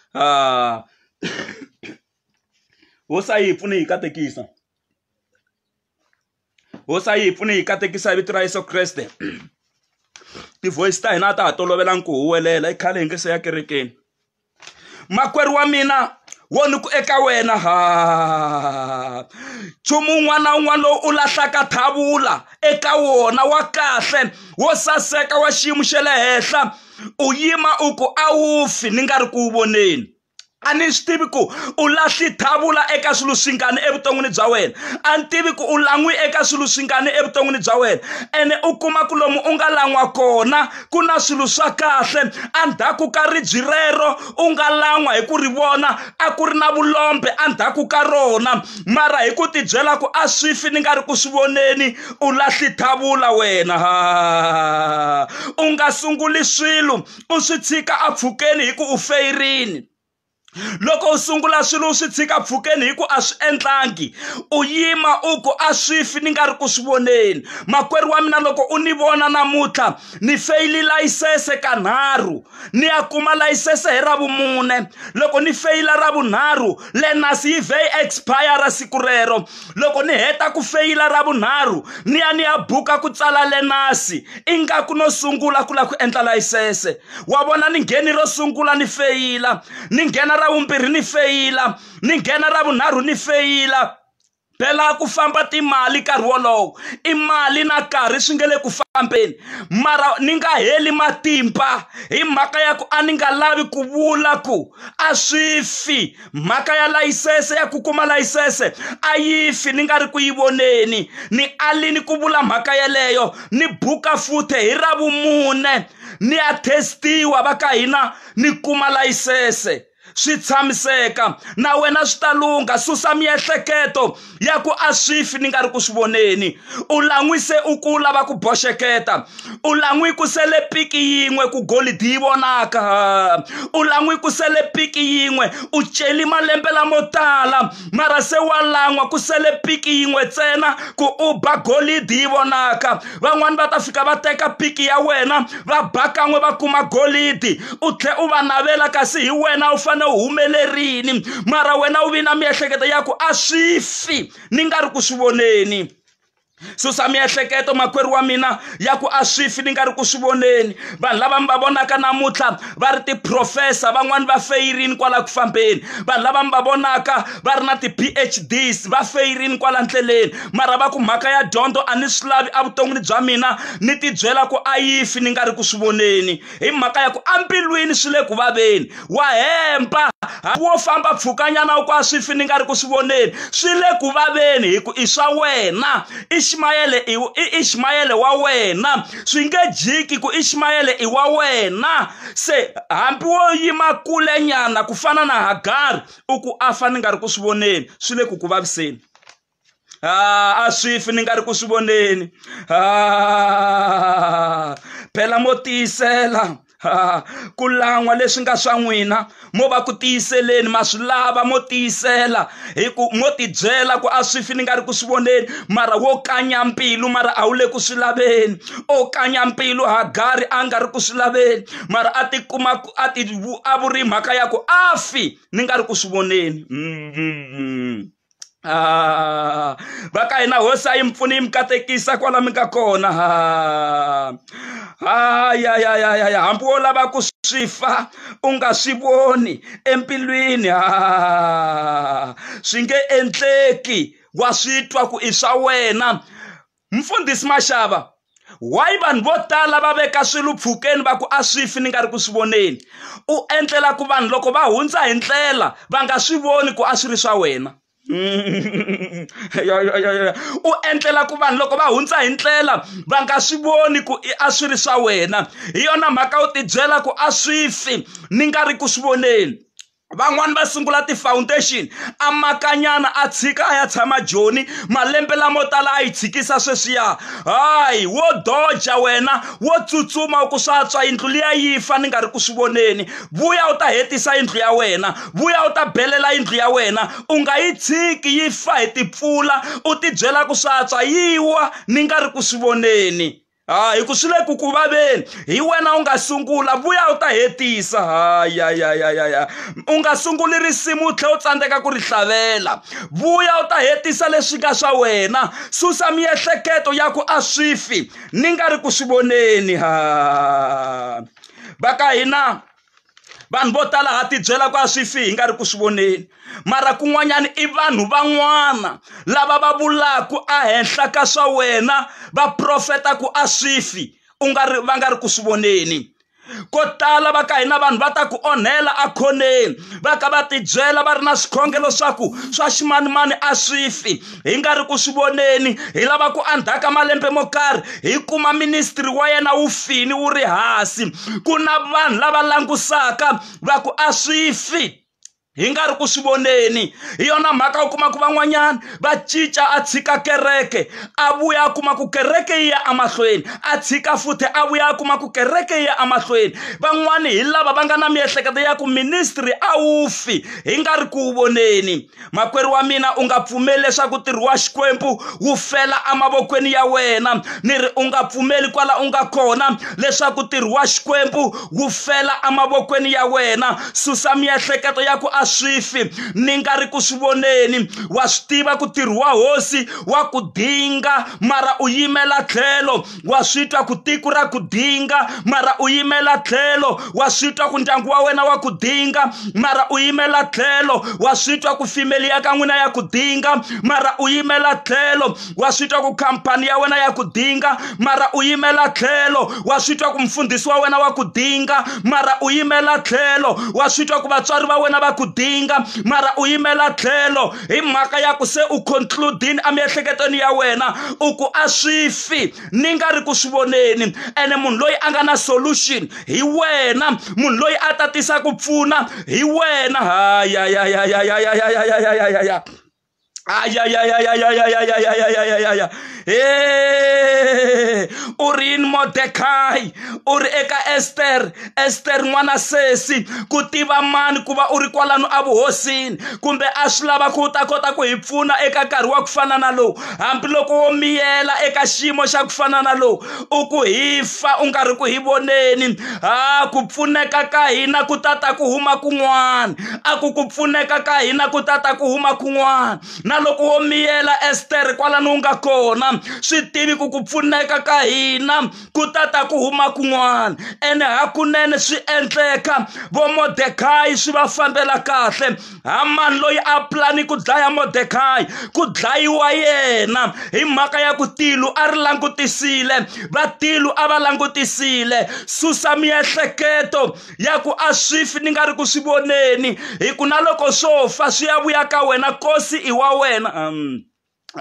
Hosi a yi hi pfuni hi katekisa. Hosi a yi hi pfuni hi katekisa hi vito ra Yesu Kreste. Ti-voice ta hina a ta ha tolovelanga ku huwelela i khale hi nge se ya kerekeni. Makwerhu wa mina wo ni ku eka wena ha nchumu wun'wana na wun'wana lowu u lahlaka thavula eka wona wa kahle wo saseka wa xiyimo xa le henhla u yima u ku a wu fi ni nga ri ku wu voneni. A ni swi tivi ku u lahli thavula eka swilo swingani evuton'wini bya wena, a ni tivi ku u lan'wi eka swilo swingani evuton'wini bya wena, ene u kuma ku lomu u nga lan'wa kona ku na swilo swa kahle endzhaku ka ribye rero u nga lan'wa hi ku ri vona a ku ri na vulombe endzhaku ka rona mara hi ku tibyela ku a swi fi ni nga ri ku swi voneni u lahli thavula wena. U nga sunguli swilo u swi tshika apfhukeni hi ku u feyirini. Loko u sungula swilo u swi tshika pfhukeni hi ku a swi endlangi u yima u ku a swi fi ni nga ri ku swi voneni. Makwerhu wa mina loko u ni vona namuntlha ni feyili layisense kanharhu ni ya kuma layisense hi ravumune, loko ni feyila ravunharhu lenasi yi vhe yi expire siku rero. Loko ni heta ku feyila ravunharhu ni ya ni ya buka ku tsala lenasi ingaku no sungula ku lava ku endla layisense. Wa vona ni ngheni ro sungula ni feyila, ni nghena ra vumbirhi ni feyila, ni nghena ra vunharhu ni feyila. Phela ku famba timali nkarhi wolowo i mali na nkarhi swi nge le ku fambeni, mara ni nga heli matimba hi mhaka ya ku a ni nga lavi ku vula ku a swi fi. Mhaka ya layisense ya ku kuma layisense a yi fi ni nga ri ku yi voneni. Ni alini ku vula mhaka yeleyo ni buka futhe hi ravumune ni ya testiwa va ka hina ni kuma layisense. Swi tshamiseka na wena swi ta lungha. Susa miehleketo ya ku a swi fi ni nga ri ku swi voneni. U lan'wise u ku lava ku boxeketa, u lan'wi ku sele piki yin'we ku golidi yi vonaka, u lan'wi ku sele piki yin'we u celi malembe lamo tala mara se wa lan'wa ku sele piki yin'we ntsena ku u ba golidi yi vonaka. Van'wani va ta fika va teka piki ya wena va ba kan'we va kuma golidi u tlhe u va navela kasi hi wena u fanele u humelerini, mara wena u vi na miehleketo ya ku a swi fi ni nga ri ku swi voneni. Susa miehleketo makwerhu wa mina ya ku a swi fi ni nga ri ku swi voneni. Vanhu lava mi va vonaka namuntlha va ri ti-professor, van'wani va feyirini kwala ku fambeni, vanhu lava mi va vonaka va ri na ti-PhDs va feyirini kwala ndleleni, mara va ku mhaka ya dyondzo a ni swi lavi evuton'wini bya mina, ni tibyela ku a yi fi ni nga ri ku swi voneni hi mhaka ya ku embilwini swi le ku vaveni. Wa hemba wo famba pfhukanyana u ku a swi fi ni nga ri ku swi voneni, swi le ku vaveni hi ku i swa wena, i Ishimayele i Ishimayele wa wena, swi nge jiki ku Ishimayele i wa wena. Se hambi wo yima kulenyana ku fana na Hagari, u ku a fa ni nga ri ku swi voneni, swi le ku ku vaviseni. A swi fi ni nga ri ku swi voneni. Phela mo tiyisela ku lan'wa leswi nga swa n'wina, mo va ku tiyiseleni, ma swi lava, mo tiyisela hi ku mo tibyela ku a swi fi ni nga ri ku swi voneni, mara wo kanya mbilu, mara a wu le ku swi laveni. O kanya mbilu Hagari a nga ri ku swi laveni, mara a tikuma a ti a vuri mhaka ya ku a fi ni nga ri ku swi voneni. Va ka hina hosi a yi mi pfuni yi mi katekisa kwala mi nga kona. Ya hambi wo lava ku swi fa u nga swi voni embilwini, swi nge endleki, wa swi twa ku i swa wena. Mfundhisi Mashava, why vanhu vo tala va veka swilo pfhukeni va ku a swi fi ni nga ri ku swi voneni? U endlela ku vanhu loko va hundza hi ndlela va nga swi voni ku a swi ri swa wena. U endlela ku vanhu loko va hundza hi ndlela va nga swi voni ku a swi ri swa wena. Hi yona mhaka u tibyela ku a swi fi ni nga ri ku swi voneni. Van'wani va sungula ti-foundation, a makanyana a tshika a ya tshama Joni, malembe lamo tala a yi tshikisa sweswiya. Hayi, wo doja wena, wo tsutsuma u ku swa tswa yindlu liya yi fa ni nga ri ku swi voneni. Vuya u ta hetisa yindlu ya wena, vuya u ta belela yindlu ya wena, u nga yi tshiki yi fa hi timpfula, u tibyela ku swa tswa yi wa ni nga ri ku swi voneni. Hi ku swi le ku ku vaveni, hi wena u nga sungula, vuya u ta hetisa. Ya u nga sunguli risimu u tlhela u tsandzeka ku ri hlavela, vuya u ta hetisa leswi nga swa wena. Susa miehleketo ya ku a swi fi ni nga ri ku swi voneni. Va ka hina vanhu vo tala ha tibyela ku a swi fi hi nga ri ku swi voneni, mara kun'wanyana i vanhu van'wana lava va vulaka ehenhla ka swa wena, va profeta ku a swi fi u nga ri va nga ri ku swi voneni. Ko tala va ka hina vanhu va ta ku onhela akhoneni, va ka va tibyela va ri na swikhongelo swa ku swa ximanimani a swi fi hi nga ri ku swi voneni. Hi lava ku endzhaku ka malembe mo karhi hi kuma ministry wa yena wu fini wu ri hansi. Ku na vanhu lava langusaka va ku a swi fi hi nga ri ku swi voneni. Hi yona mhaka u kuma ku van'wanyana va cinca a tshika kereke, a vuya a kuma ku kereke yi ya emahlweni, a tshika futhi a vuya a kuma ku kereke yi ya emahlweni. Van'wani hi lava va nga na miehleketo ya ku ministry a wu fi hi nga ri ku wu voneni. Makwerhu wa mina, u nga pfumeli leswaku ntirho wa Xikwembu wu fela emavokweni ya wena. Ni ri u nga pfumeli kwala u nga kona leswaku ntirho wa Xikwembu wu fela emavokweni ya wena. Susa miehleketo ya ku a swi fi ni nga ri ku swi voneni. Wa swi tiva ku ntirho wa hosi wa ku dinga, mara u yimela tlhelo. Wa swi twa ku tiko ra ku dinga, mara u yimela tlhelo. Wa swi twa ku ndyangu wa wena wa ku dinga, mara u yimela tlhelo. Wa swi twa ku family ya ka n'wina ya ku dinga, mara u yimela tlhelo. Wa swi twa ku khampani ya wena ya ku dinga, mara u yimela tlhelo. Wa swi twa ku mfundhisi wa wena wa ku dinga, mara u yimela tlhelo. Wa swi twa ku vatswari va wena va ku dinga, mara u yimela tlhelo. Hi mhaka ya ku se u concludini emiehleketweni ya wena, u ku a swi fi ni nga ri ku swi voneni. Ene munhu loyi a nga na solution hi wena, munhu loyi a ta tisa ku pfuna hi wena. Ya ya he u ri yini Mordekai, u ri eka Ester, Ester n'wana sesi, ku tiva mani ku va u ri kwalano evuhosini, kumbe a swi lava ku u ta kota ku hi pfuna eka nkarhi wa ku fana na lowu, hambiloko wo miyela eka xiyimo xa ku fana na lowu, u ku hi fa u nga ri ku hi voneni. Ku pfuneka ka hina ku tata ku huma kun'wana, a ku ku pfuneka ka hina ku tata ku huma kun'wana. Na loko wo miyela Ester kwalano u nga kona, swi tivi ku ku pfuneka ka hina ku tata ku huma kun'wana. Ene hakunene swi endleka vo Mordekai swi va fambela kahle. Hamani loyi a plani ku dlaya Mordekai, ku dlayiwa yena hi mhaka ya ku tilo a ri langutisile, va tilo a va langutisile. Susa miehleketo ya ku a swi fi ni nga ri ku swi voneni, hi ku na loko swo fa swi ya vuya ka wena, kosi i wa wena.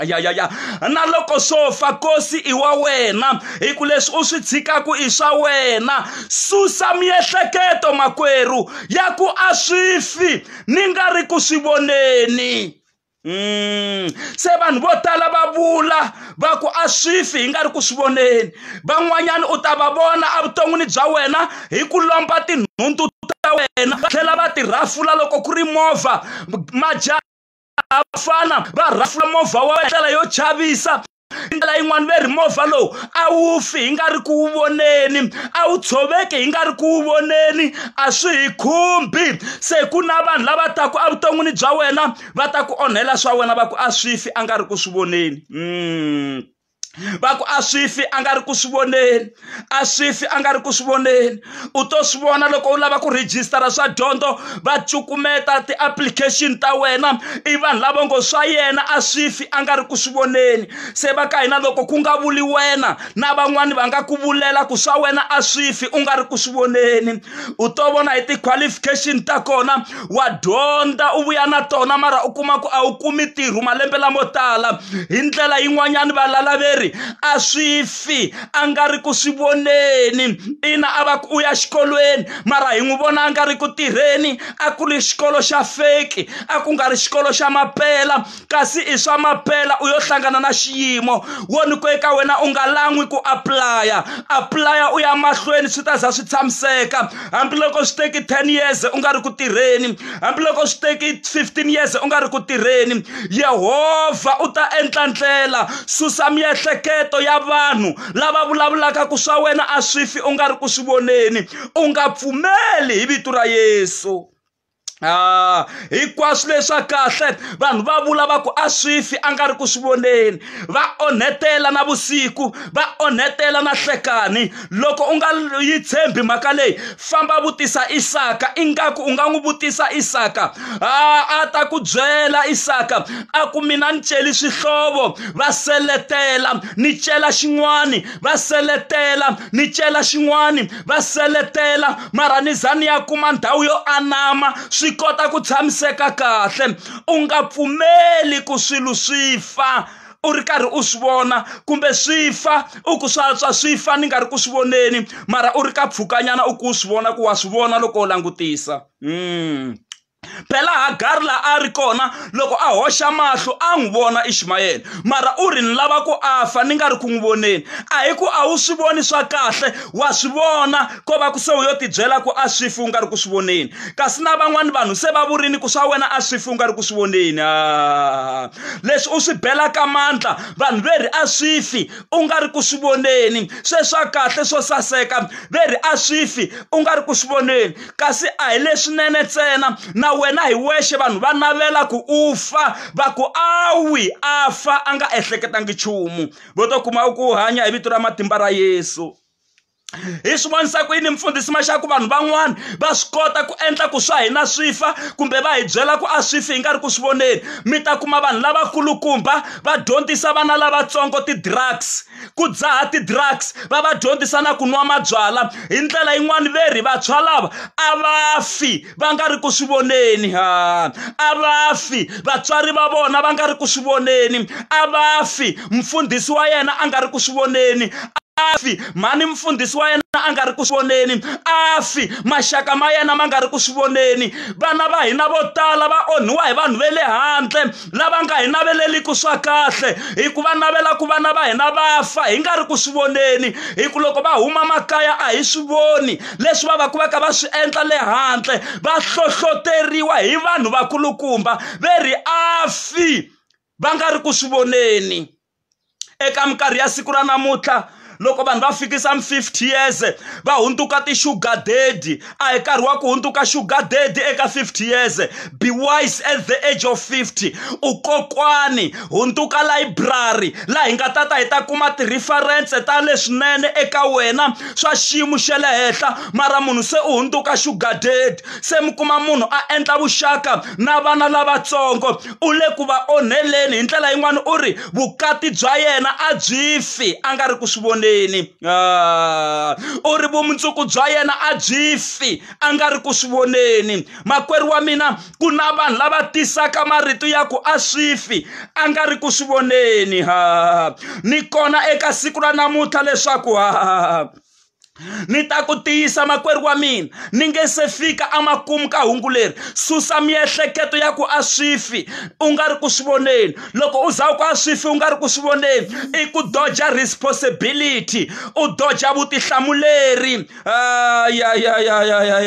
Ya na loko swo fa kosi i wa wena hi ku leswi u swi tshikaku i swa wena. Susa miehleketo makwerhu ya ku a swi fi ni nga ri ku swi voneni. Se vanhu vo tala va vula va ku a swi fi hi nga ri ku swi voneni. Van'wanyana u ta va vona evuton'wini bya wena hi ku lomba tinhundzu ta wena, va tlhela va ti rhafula loko ku ri movha, majaha fana va rhafula movha wa wena ndlela yo chavisa. Hi ndlela yin'wani ve ri movha lowu a wu fi hi nga ri ku wu voneni, a wu tshoveki hi nga ri ku wu voneni, a swi hi khumbi. Se ku na vanhu lava taku evuton'wini bya wena va ta ku onhela swa wena va ku a swi fi a nga ri ku swi voneni. Va ku a swi fi a nga ri ku swi voneni, a swi fi a nga ri ku swi voneni. U to swi vona loko u lava ku rejistara swa dyondzo, va cukumeta ti-application ta wena, i vanhu lava ngo swa yena a swi fi a nga ri ku swi voneni. Se va ka hina loko ku nga vuli wena na van'wani va nga ku vulela ku swa wena a swi fi u nga ri ku swi voneni. U to vona hi ti-qualification ta kona, wa dyondza u vuya na tona mara u kuma ku a wu kumi ntirho malembe lamo tala. Hi ndlela yin'wanyani valalaveri a swi fi a nga ri ku swi voneni. Ina a va ku u ya xikolweni mara hi n'wi vona a nga ri ku tirheni, a ku ri xikolo xa feki, a ku nga ri xikolo xa mapela, kasi i swa mapela u yo hlangana na xiyimo. Wo ni ku eka wena u nga lan'wi ku applya, applya u ya mahlweni swi ta za swi tshamiseka. Hambiloko swi teki 10 years u nga ri ku tirheni, hambiloko swi teki 15 years u nga ri ku tirheni, Yehovha u ta endla ndlela. Susa miehleketo ya vanhu lava vulavulaka ku swa wena a swi fi u nga ri ku swi voneni. U nga pfumeli hi vito ra Yesu. Hinkwaswo leswa kahle vanhu va vula va ku a swi fi a nga ri ku swi voneni, va onhetela na vusiku, va onhetela na hlekani. Loko u nga yi tshembi mhaka leyi, famba vutisa Isaka. Ingaku u nga n'wi vutisa Isaka, a ta ku byela Isaka a ku mina ni celi swihlovo va seletela, ni cela xin'wani va seletela, ni cela xin'wani va seletela, mara ni za ni ya kuma ndhawu yo anama swi kota ku tshamiseka kahle. U nga pfumeli ku swilo swi fa u ri karhi u swi vona, kumbe swi fa u ku swa antswa swi fa ni nga ri ku swi voneni, mara u ri ka pfhukanyana u ku u swi vona ku wa swi vona loko u langutisa. Phela Hagar la a ri kona loko a hoxa mahlo a n'wi vona Ismael, mara u ri ni lava ku a fa ni nga ri ku n'wi voneni. A hi ku a wu swi voni swa kahle, wa swi vona, ko va ku se u yo tibyela ku a swi fi u nga ri ku swi voneni. Kasi na van'wani vanhu se va vurini ku swa wena a swi fi u nga ri ku swi voneni. Leswi u swi belaka mandla vanhu ve ri a swi fi u nga ri ku swi voneni, sweswa kahle swo saseka ve ri a swi fi u nga ri ku swi voneni. Kasi a hi leswinene ntsena, na wena hi wexe vanhu va navela ku u fa, va ku awi a fa a nga ehleketangi nchumu. Vo to kuma u ku hanya hi vito ra matimba ra Yesu. Hi swi vonisa ku yini mfundhisi Maxaku vanhu van'wani va swi kota ku endla ku swa hina swi fa, kumbe va hi byela ku a swi fi hi nga ri ku swi voneni. Mi ta kuma vanhu lavakulukumba va dyondzisa vana lavatsongo ti-drugs, ku dzaha ti-drugs, va va dyondzisa na ku nwa mabyalwa. Hi ndlela yin'wani ve ri vantshwa lava a va fi va nga ri ku swi voneni, a va fi vatswari va vona va nga ri ku swi voneni, a va fi mfundhisi wa yena a nga ri ku swi voneni, a fi mhani mfundhisi wa yena a nga ri ku swi voneni, a fi maxaka ma yena ma nga ri ku swi voneni. Vana va hina vo tala va onhiwa hi vanhu ve le handle lava nga hi naveleliku swa kahle, hikuva navela ku vana va hina va fa hi nga ri ku swi voneni, hi ku loko va huma makaya a hi swi voni leswi va va ku va ka va swi endla le handle. Va hlohloteriwa hi vanhu vakulukumba ve ri a fi va nga ri ku swi voneni. Eka minkarhi ya siku ra namuntlha loko vanhu va fikisa 50 years va hundzuka ti-sugar daddy. A hi nkarhi wa ku hundzuka sugar daddy eka 50 years. Be wise at the age of 50. U kokwani, hundzuka library laha hi nga tata hi ta kuma ti-reference ta leswinene eka wena swa xiyimo xa le henhla. Mara munhu se u hundzuka sugar daddy, se mi kuma munhu a endla vuxaka na vana lavatsongo, u le ku va onheleni. Hi ndlela yin'wani u ri vukati bya yena a byi fi a nga ri ku swi voneni. voneni. U ri vumundzuku bya yena a byi fi a nga ri ku swi voneni. Makwerhu wa mina, ku na vanhu lava tisaka marito ya ku a swi fi a nga ri ku swi voneni. Ni kona eka siku ra namuntlha leswaku ni ta ku tiyisa makwerhu wa mina, ni nge se fika emakumu ka hungu leri. Susa miehleketo ya ku a swi fi u nga ri ku swi voneni. Loko u za ku a swi fi u nga ri ku swi voneni, i ku doja responsibility, u doja vutihlamuleri.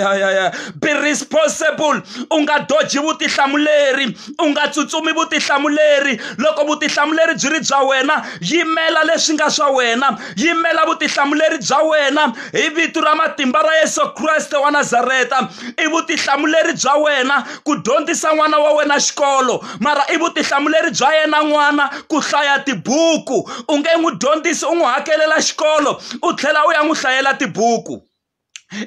Ya. Be responsible, u nga doji vutihlamuleri, u nga tsutsumi vutihlamuleri. Loko vutihlamuleri byi ri bya wena, yimela leswi nga swa wena, yimela vutihlamuleri bya wena hi vito ra matimba ra Yesu Kreste wa Nazareta. I vutihlamuleri bya wena ku dyondzisa n'wana wa wena xikolo, mara i vutihlamuleri bya yena n'wana ku hlaya tibuku. U nge n'wi dyondzisi u n'wi hakelela xikolo u tlhela u ya n'wi hlayela tibuku.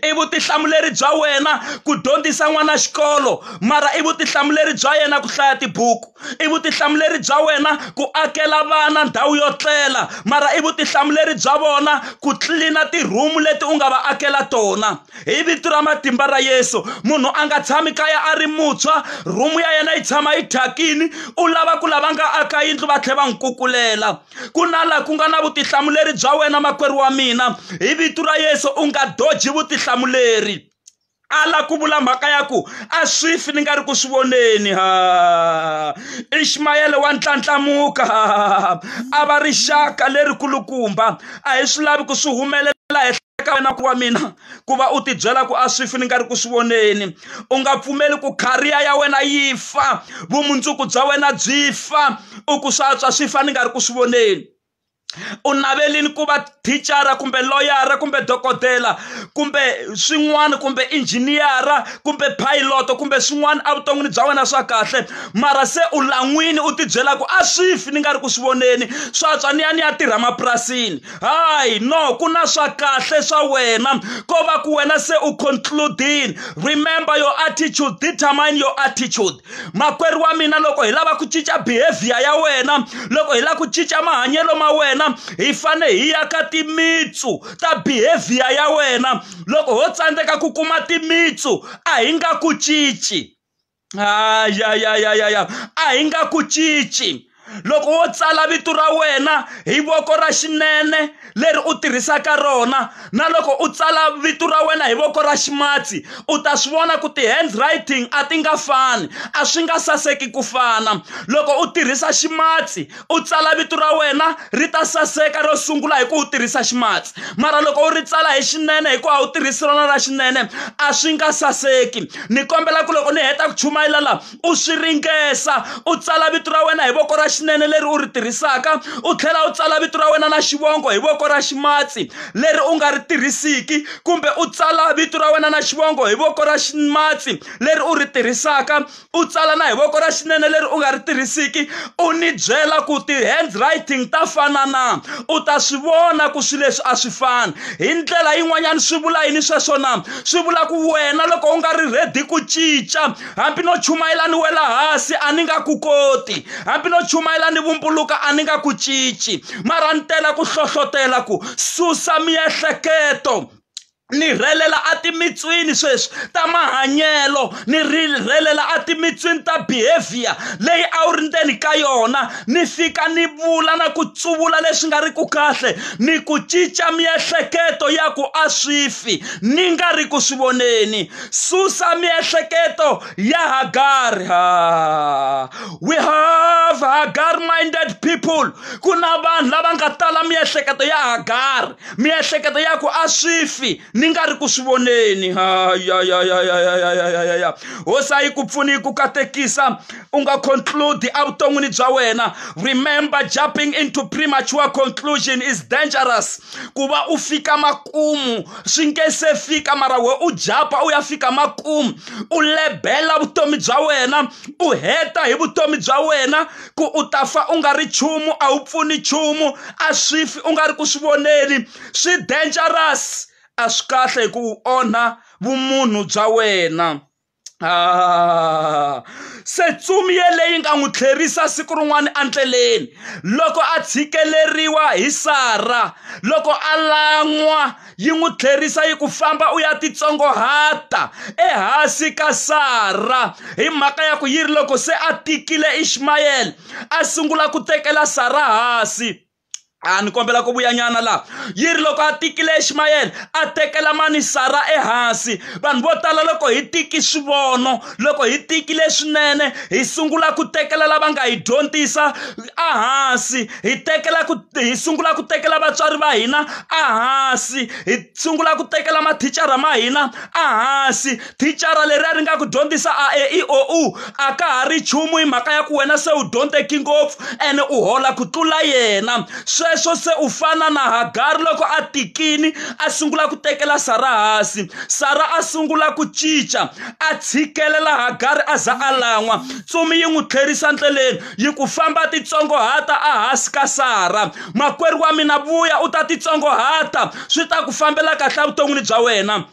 I vutihlamuleri bya wena ku dyondzisa n'wana xikolo, mara i vutihlamuleri bya yena ku hlaya tibuku. I vutihlamuleri bya wena ku akela vana ndhawu yo tlela, mara i vutihlamuleri bya vona ku tlilina tirhumu leti u nga va akela tona. Hi vito ra matimba ra Yesu, munhu a nga tshami kaya a ri mutshwa, rhumu ya yena yi tshama yi thyakini, u lava ku lava nga aka yindlu va tlhela va n'wi kukulela. Ku na laha ku nga na vutihlamuleri bya wena makwerhu wa mina, hi vito ra Yesu u nga doji vutihlamuleri. Ala ku vula mhaka ya ku a swi fi ni nga ri ku swi voneni. Ishmaele wa ntlantlhamuka, a va rixaka lerikulukumba. A hi swi lavi ku swi humelela henhla ka wena wa mina ku va u tibyela ku a swi fi ni nga ri ku swi voneni. U nga pfumeli ku career ya wena yi fa, vumundzuku bya wena byi fa, u ku swa antswa swi fa ni nga ri ku swi voneni. U navelini ku va thicara kumbe loyara kumbe dokodela kumbe swin'wana kumbe injhiniyara kumbe pilot kumbe swin'wana evuton'wini bya wena swa kahle, mara se u lan'wini u tibyela ku a swi fi ni nga ri ku swi voneni, swa antswa ni ya ni ya tirha mapurasini. Hayi no, ku na swa kahle swa wena, ko va ku wena se u concludini. Remember, your attitude determine your attitude. Makwerhu wa mina, loko hi lava ku cinca behavior ya wena, loko hi lava ku cinca mahanyelo ma wena, hi fane hi ya ka timitsu ta behavior ya wena. Loko ho tsandzeka ku kuma timitsu, a hi nga ku cinci. A hi nga ku cinci. Loko wo tsala vito ra wena hi voko ra xinene leri u tirhisaka rona, na loko u tsala vito ra wena hi voko ra ximatsi, u ta swi vona ku ti-handwriting a ti nga fani, a swi nga saseki ku fana. Loko u tirhisa ximatsi u tsala vito ra wena ri ta saseka ro sungula hi ku u tirhisa ximatsi, mara loko u ri tsala hi xinene hi ku a wu tirhisi rona ra xinene, a swi nga saseki. Ni kombela ku loko ni heta ku chumayela la, u swi ringesa, u tsala vito ra wena hi voko ra xinene leri u ri tirhisaka, u tlhela u tsala vito ra wena na xivongo hi voko ra ximatsi leri u nga ri tirhisiki, kumbe u tsala vito ra wena na xivongo hi voko ra ximatsi leri u ri tirhisaka, u tsala na hi voko ra xinene leri u nga ri tirhisiki, u ni byela ku ti-handwriting ta fana na, u ta swi vona ku swilo leswi a swi fani. Hi ndlela yin'wanyana swi vula yini sweswo na? Swi vula ku wena loko u nga ri ready ku cinca, hambi no chumayela ni wela hansi a ni nga ku koti, hambi no chumayela ni vumbuluka a ni nga ku cinci, mara ni tela ku hlohlotela ku susa miehleketo. Ni rhelela etimitswini sweswi ta mahanyelo, ni rhelela etimitswini ta behavior leyi a wu ri ndzeni ka yona, ni fika ni vula na ku tsuvula leswi nga ri ku kahle, ni ku cinca miehleketo ya ku a swi fi ni nga ri ku swi voneni. Susa miehleketo ya Hagar. We have Hagar-minded people. Ku na vanhu lava nga tala miehleketo ya Hagar, miehleketo ya ku a swi fi ni nga ri ku swi voneni. Ya. Hosi a yi ku pfuni yi ku katekisa, u nga conclude evuton'wini bya wena. Remember, jumping into premature conclusion is dangerous. Ku va u fika makumu swi nge se fika, mara we u jumpa u ya fika makumu, u lebela vutomi bya wena, u heta hi vutomi bya wena ku u ta fa u nga ri nchumu, a wu pfuni nchumu, a swi fi u nga ri ku swi voneni. Swi dangerous, a swi kahle hi ku u onha vumunhu bya wena. Se ntsumi yeleyi nga n'wi tlherisa siku rin'wana endleleni loko a tshikeleriwa hi Sara, loko a lan'wa, yi n'wi tlherisa yi ku famba u ya titsongohata ehansi ka Sara, hi mhaka ya ku yi ri loko se a tikile Ishmayele a sungula ku tekela Sara hansi. A ni kombela ku vuyanyana laha. Yi ri loko a tikile Ishmayele a tekela mani Sara ehansi. Vanhu vo tala loko hi tiki swivono, loko hi tikile swinene, hi sungula ku tekela lava nga hi dyondzisa ehansi, hi sungula ku tekela vatswari va hina ehansi, hi sungula ku tekela mathicara ma hina ehansi. Thicara leri a ri nga ku dyondzisa a e i o u a ka ha ri nchumu hi mhaka ya ku wena se u dyondzeki ngopfu ene u hola ku tlula yena. Sweswo se u fana na Hagari loko a tikini a sungula ku tekela Sara hansi. Sara a sungula ku cinca, a tshikelela Hagari a za a lan'wa. Ntsumi yi n'wi tlherisa ndleleni, yi ku famba titsongohata ehansi ka Sara. Makwerhu wa mina, vuya u ta titsongohata, swi ta ku fambela kahle evuton'wini bya wena.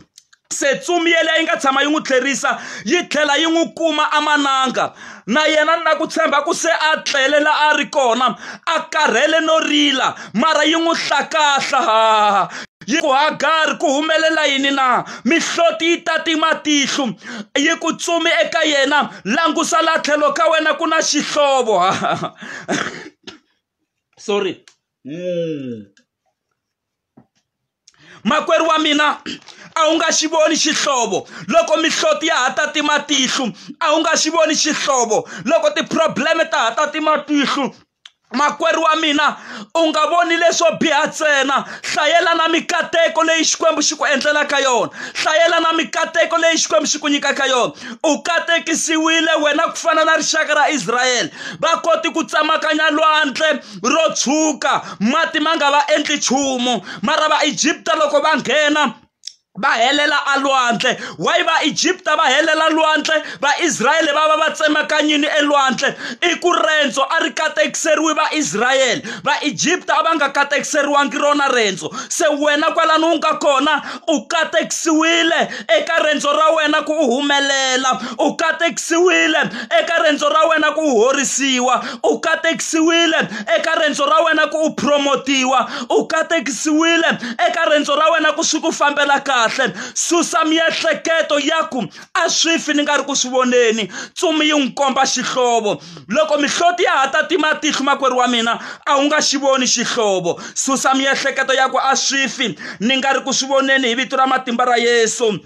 Se ntsumi yeleyo yi nga tshama yi n'wi tlherisa, yi tlhela yi n'wi kuma amananga. Na yena na ku tshemba ku se a tlele la a ri kona, a karhele no rila, mara yi n'wi hlakahla. Yi ku Hagari, ku humelela yini na? Mihloti yi tati matihlo. Yi ku ntsumi eka yena, langusa la tlhelo ka wena ku na xihlovo. Sorry. Makwerhu wa mina, a wu nga xi voni xihlovo loko mihloti ya ha tati matihlo, a wu nga xi voni xihlovo loko ti-problem ta ha tati matihlo. Makwerhu wa mina, u nga voni leswo biha ntsena, hlayela na mikateko leyi Xikwembu xi ku endlelaka yona, hlayela na mikateko leyi Xikwembu xi ku nyikaka yona. U katekisiwile wena ku fana na rixaka ra Israyele, va koti ku tsemakanya lwandle ro tshuka, mati ma nga va endli nchumu, mara Vaegipta loko va nghena va helela alwandle. Why Vaegipta va helela lwandle, Vaisrayele va va va tsemakanyini elwandle? I ku rendzo a ri katekiseriwi Vaisrayele, Vaegipta a va nga katekiseriwangi rona rendzo. Se wena kwalano u nga kona u katekisiwile eka rendzo ra wena ku u humelela, u katekisiwile eka rendzo ra wena ku u horisiwa, u katekisiwile eka rendzo ra wena ku u promotiwa, u katekisiwile eka rendzo ra wena ku swi ku fambela kahle. Susa miehleketo ya ku a swi fi ni nga ri ku swi voneni. Ntsumi yi n'wi komba xihlovo. Loko mihloti ya ha tati matihlo, makwerhu wa mina, a wu nga xi voni xihlovo. Susa miehleketo ya ku a swi fi ni nga ri ku swi voneni hi vito ra matimba ra Yesu.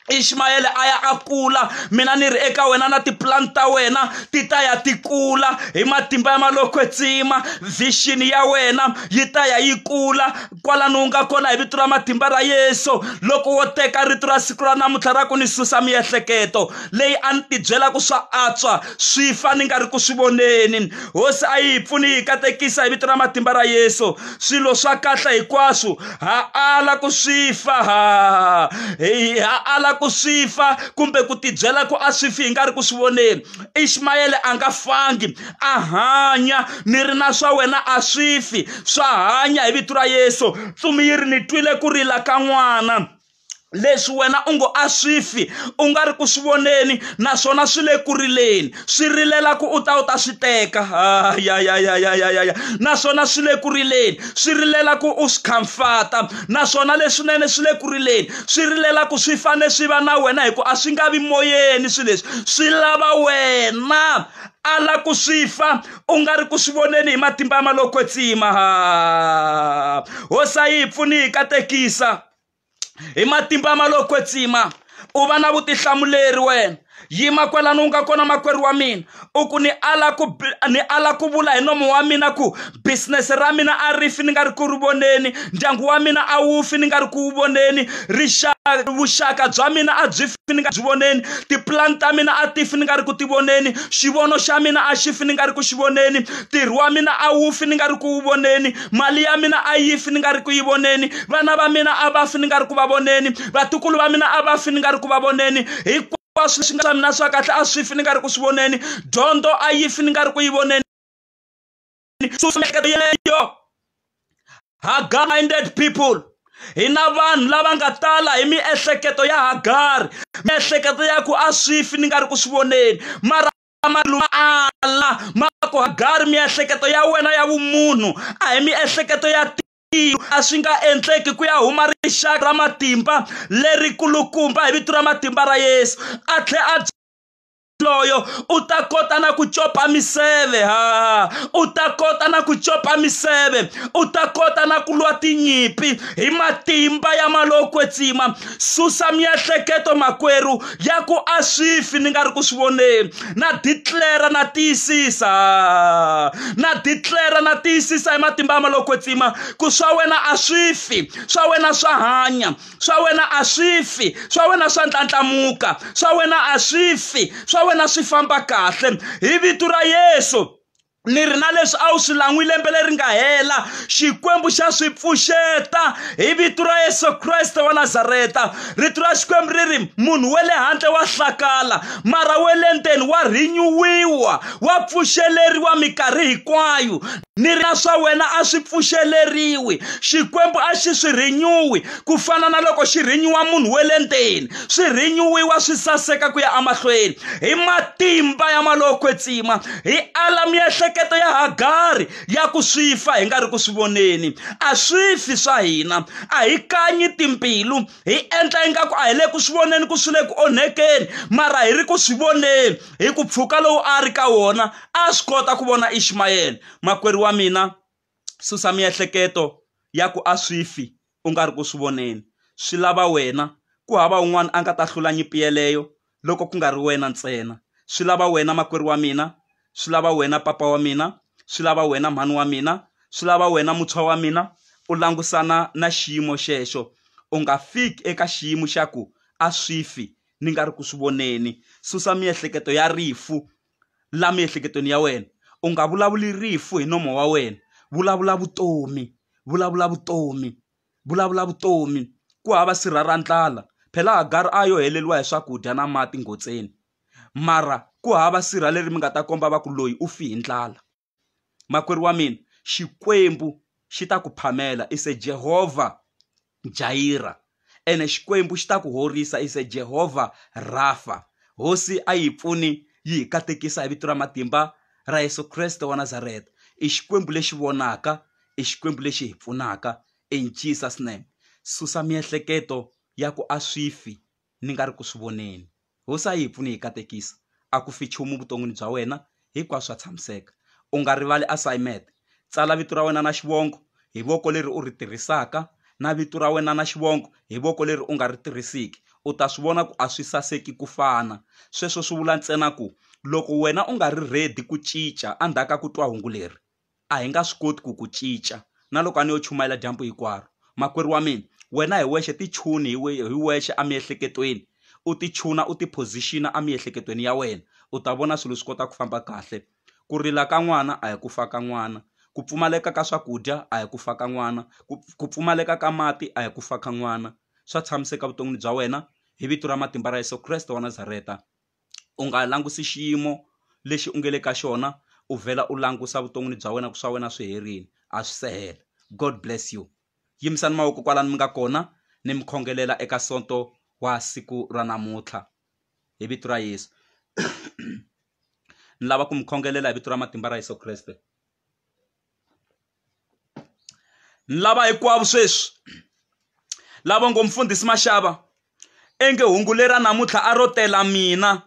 Ishmayele a ya a kula, mina ni ri eka wena na tiplan ta wena ti ta ya ti kula hi matimba ya malokwetsima. Vision ya wena yi ta ya yi kula kwalano u nga kona hi vito ra matimba ra Yesu. Loko wo teka rito ra siku ra namuntlha ra ku ni susa miehleketo leyi a ni tibyela ku swa antswa swi fa ni nga ri ku swi voneni, Hosi a yi hi pfuni yi katekisa hi vito ra matimba ra Yesu. Swilo swa kahle hinkwaswo ha ala ku swi fa, ha ala ku swi fa kumbe ku tibyela ku a swi fi hi nga ri ku swi voneni. Ishmayele a nga fangi a hanya, ni ri na swa wena a swi fi, swa hanya hi vito ra Yesu. Ntsumi yi ri ni twile ku rila ka n'wana, leswi wena u ngo a swi fi u nga ri ku swi voneni, naswona swi le ku rileni, swi rilela ku u ta u ta swi teka. Ya ya ya ya ya ya ya, naswona swi le ku rileni, swi rilela ku u swi khamfata, naswona leswinene swi le ku rileni, swi rilela ku swi fane swi va na wena, hi ku a swi nga vi moyeni swilo leswi, swi lava wena. Ala ku swi fa u nga ri ku swi voneni hi matimba ya malokwetsima. Hosi a yi hi pfuni hi katekisa hi matimba malokwetsima. U va na vutihlamuleri wena, yima kwalano u nga kona makwerhu wa mina, u ku ni ala ku vula hi nomo wa mina ku business ra mina a ri fi ni nga ri ku ri voneni, ndyangu wa mina a wu fi ni nga ri ku wu voneni, vuxaka bya mina a byi fi ni nga byi voneni, tiplan ta mina a ti fi ni nga ri ku ti voneni, xivono xa mina a xi fi ni nga ri ku xi voneni, ntirho wa mina a wu fi ni nga ri ku wu voneni, mali ya mina a yi fi ni nga ri ku yi voneni, vana va mina a va fi ni nga ri ku va voneni, vatukulu va mina a va fi ni nga ri ku va voneni, hinkwaswo leswi nga swa mina swa kahle a swi fi ni nga ri ku swi voneni, dyondzo a yi fi ni nga ri ku yi voneni. Susa miehleketo yeleyo. Hagar minded people. Hi na vanhu lava nga tala hi miehleketo ya Hagari, miehleketo ya ku a swi fi ni nga ri ku swi voneni, mara ala ma ku Hagari, miehleketo ya wena ya vumunhu a hi miehleketo ya tilo, a swi nga endleki ku ya huma rixaka ra matimba lerikulukumba hi vito ra matimba ra Yesu. A tlhe a loyo u ta kota na ku copa miseve, ha u ta kota na ku copa miseve, u ta kota na ku lwa tinyipi hi matimba ya malokwetsima. Susa miehleketo makwerhu ya ku a swi fi ni nga ri ku swi voneni. Na declare na tiyisisa, na declare na tiyisisa hi matimba ya malokwetsima ku swa wena a swi fi, swa wena swa hanya, swa wena a swi fi, swa wena swa ntlantlhamuka, swa wena a swi fi, swa wena swi famba kahle hi vito ra Yesu. Ni ri na leswi a wu swi lan'wi lembe leri nga hela, Xikwembu xa swi pfuxeta hi vito ra Yesu Kreste wa Nazareta. Rito ra Xikwembu ri ri munhu wa le handle wa hlakala, mara wa le ndzeni wa rhinyuwiwa, wa pfuxeleriwa minkarhi hinkwayo. Ni ri na swa wena a swi pfuxeleriwi, Xikwembu a xi swi rhinyuwi ku fana na loko xi rhinyuwa munhu wa le ndzeni, swi rhinyuwiwa swi saseka ku ya emahlweni hi matimba ya malokwetsima. Hi ala miehleketo ya Hagari ya ku swi fa hi nga ri ku swi voneni. A swi fi swa hina, a hi kanyi timbilu, hi endla ingaku a hi le ku swi voneni ku swi le ku onhekeni, mara hi ri ku swi voneni. Hi ku pfuka lowu a ri ka wona a swi kota ku vona Ismaele. Makwerhu wa mina, susa miehleketo ya ku a swi fi u nga ri ku swi voneni. Swi lava wena, ku hava un'wana a nga ta hlula nyimpi yeleyo loko ku nga ri wena ntsena. Swi lava wena makwerhu wa mina, swi lava wena papa wa mina, swi lava wena mhani wa mina, swi lava wena mutshwa wa mina, u langusana na xiyimo xexo. U nga fiki eka xiyimo xa ku a swi fi ni nga ri ku swi voneni. Susa miehleketo ya rifu la miehleketweni ya wena. U nga vulavuli rifu hi nomo wa wena, vulavula vutomi, vulavula vutomi, vulavula vutomi. Ku hava sirha ra ndlala. Phela Hagari a yo heleriwa hi swakudya na mati ngotseni, mara ku hava sirha leri mi nga ta komba va ku loyi u fi hi ndlala. Makwerhu wa mina, Xikwembu xi ta ku phamela, i se Jehovah Jireh, ene Xikwembu xi ta ku horisa, i se Jehovah Rapha. Hosi a yi pfuni yi hi katekisa hi vito ra matimba ra Yesu Kreste wa Nazareta. I Xikwembu lexi vonaka, i Xikwembu lexi hi pfunaka. In Jesus name. Susa miehleketo ya ku a swi fi ni nga ri ku swi voneni. Hosi a yi hi pfuni hi katekisa. A ku fi nchumu vuton'wini bya wena, hinkwaswo swa tshamiseka. U nga rivali assignment. Tsala vito ra wena na xivongo hi voko leri u ri tirhisaka, na vito ra wena na xivongo hi voko leri u nga ri tirhisiki. U ta swi vona ku a swi saseki ku fana. Sweswo swi vula ntsena ku loko wena u nga ri ready ku cinca endzhaku ka ku twa hungu leri, a hi nga swi koti ku ku cinca na loko a ni yo chumayela dyambu hinkwaro. Makwerhu wa mina, wena hi wexe tichuni hi wexe emiehleketweni, u tichuna u tipositiona emiehleketweni ya wena, u ta vona swilo swi kota ku famba kahle. Ku rila ka n'wana a hi ku fa ka n'wana, ku pfumaleka ka swakudya a hi ku fa ka n'wana, ku pfumaleka ka mati a hi ku fa ka n'wana. Swa tshamiseka vuton'wini bya wena hi vito ra matimba ra Yesu Kreste wa Nazareta. U nga langusi xiyimo lexi u nge le ka xona, u vhela u langusa vuton'wini bya wena ku swa wena swi herile, a swi se hela. God bless you. Yimisani mavoko kwalano mi nga kona, ni mi khongelela eka sonto wa siku ra namuntlha hi vito ra Yesu. Ni lava ku mi khongelela hi vito ra matimba ra Yesu Kreste. Ni lava hinkwavo sweswi lava ngo mfundhisi Mashava enge hungu lera namuntlha a ro tela mina,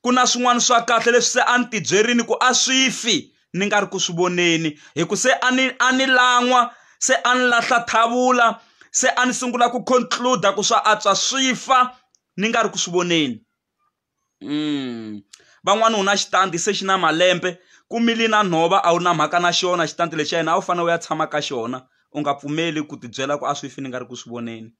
ku na swin'wana swa kahle leswi se a ni tibyerini ku a swi fi ni nga ri ku swi voneni, hi ku se a ni a ni lan'wa, se a ni lahla thavula, se a ni sungula ku conclude ku swa antswa swi fa ni nga ri ku swi voneni. Van'wani u na xitandi se xi na malembe, ku mili na nhova a wu na mhaka na xona xitandi lexa yena, a wu fanele u ya tshama ka xona. U nga pfumeli ku tibyela ku a swi fi ni nga ri ku swi voneni.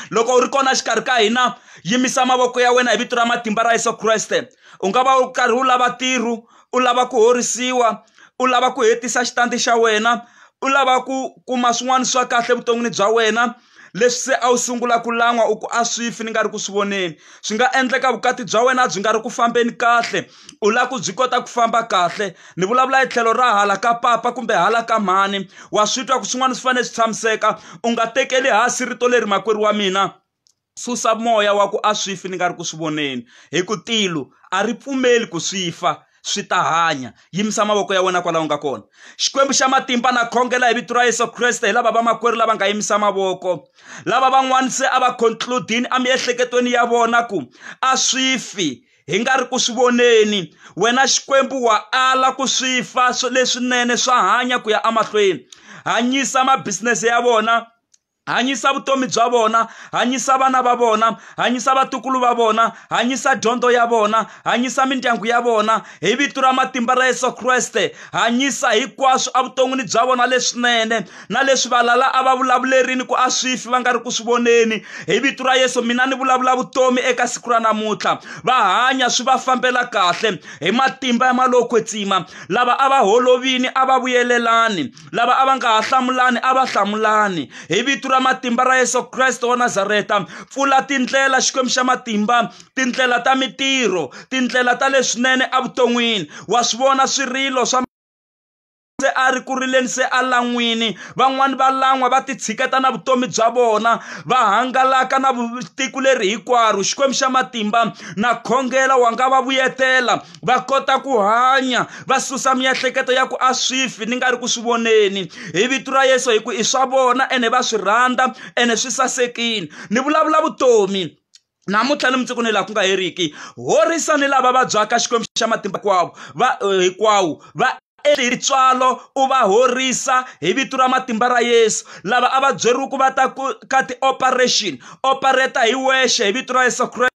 Loko u ri kona xikarhi ka hina, yimisa mavoko ya wena hi vito ra matimba ra Yesu Kreste. U nga va u karhi u lava ntirho, u lava ku horisiwa, u lava ku hetisa xitandi xa wena, u lava ku kuma swin'wana swa kahle evuton'wini bya wena. Leswi se a wu sungula ku lan'wa u ku a swi fi ni nga ri ku swi voneni. Swi nga endleka vukati bya wena byi nga ri ku fambeni kahle, u lava ku byi kota ku famba kahle. Ni vulavula hi tlhelo ra hala ka papa kumbe hala ka mhani. Wa swi twa ku swin'wana swi fanele swi tshamiseka. U nga tekeli hansi rito leri makwerhu wa mina. Susa moya wa ku a swi fi ni nga ri ku swi voneni, hi ku tilo a ri pfumeli ku swi fa, swi ta hanya. Yimisa mavoko ya wena kwalaho nga kona. Xikwembu xa matimba, na khongela hi vito ra Yesu Kreste hi lava vamakwerhu lava nga yimisa mavoko, lava van'wana se a va concludini emiehleketweni ya vona ku a swi fi hi nga ri ku swi voneni. Wena Xikwembu wa ala ku swi fa leswinene swa hanya ku ya emahlweni. Hanyisa mabisinese ya vona, hanyisa vutomi bya vona, hanyisa vana va vona, hanyisa vatukulu va vona, hanyisa dyondzo ya vona, hanyisa mindyangu ya vona hi vito ra matimba ra Yesu Kreste. Hanyisa hinkwaswo evuton'wini bya vona leswinene na leswi valala a va vulavulerini ku a swi fi va nga ri ku swi voneni. Hi vito ra Yesu mina ni vulavula vutomi eka siku ra namuntlha. Va hanya swi va fambela kahle hi matimba ya malowo kwetsima. Lava a va holovini a va vuyelelani, lava a va nga ha hlamulani a va hlamulani. Hi vito ra matimba ra Yesu Kreste wa Nazareta, pfula tindlela Xikwembu xa matimba, tindlela ta mitirho, tindlela ta leswinene evuton'wini. Wa swi vona swirilo swa se a ri ku rileni, se a lan'wini. Van'wani va lan'wa va titshiketa na vutomi bya vona, va hangalaka na tiko leri hinkwaro. Xikwembu xa matimba, na khongela wa nga va vuyetela va kota ku hanya, va susa miehleketo ya ku a swi fi ni nga ri ku swi voneni. Hi vito ra Yesu, hi ku i swa vona ene va swi rhandza ene swi sasekile. Ni vulavula vutomi namuntlha ni mundzuku ni laha ku nga heriki. Horisa ni lava vabyaka Xikwembu xa matimba hinkwawo, va hinkwawo va ritswalo u va horisa hi vito ra matimba ra Yesu. Lava a va byeriwi ku va ta ku ka ti-operation, operate hi wexe hi vito ra Yesu Kreste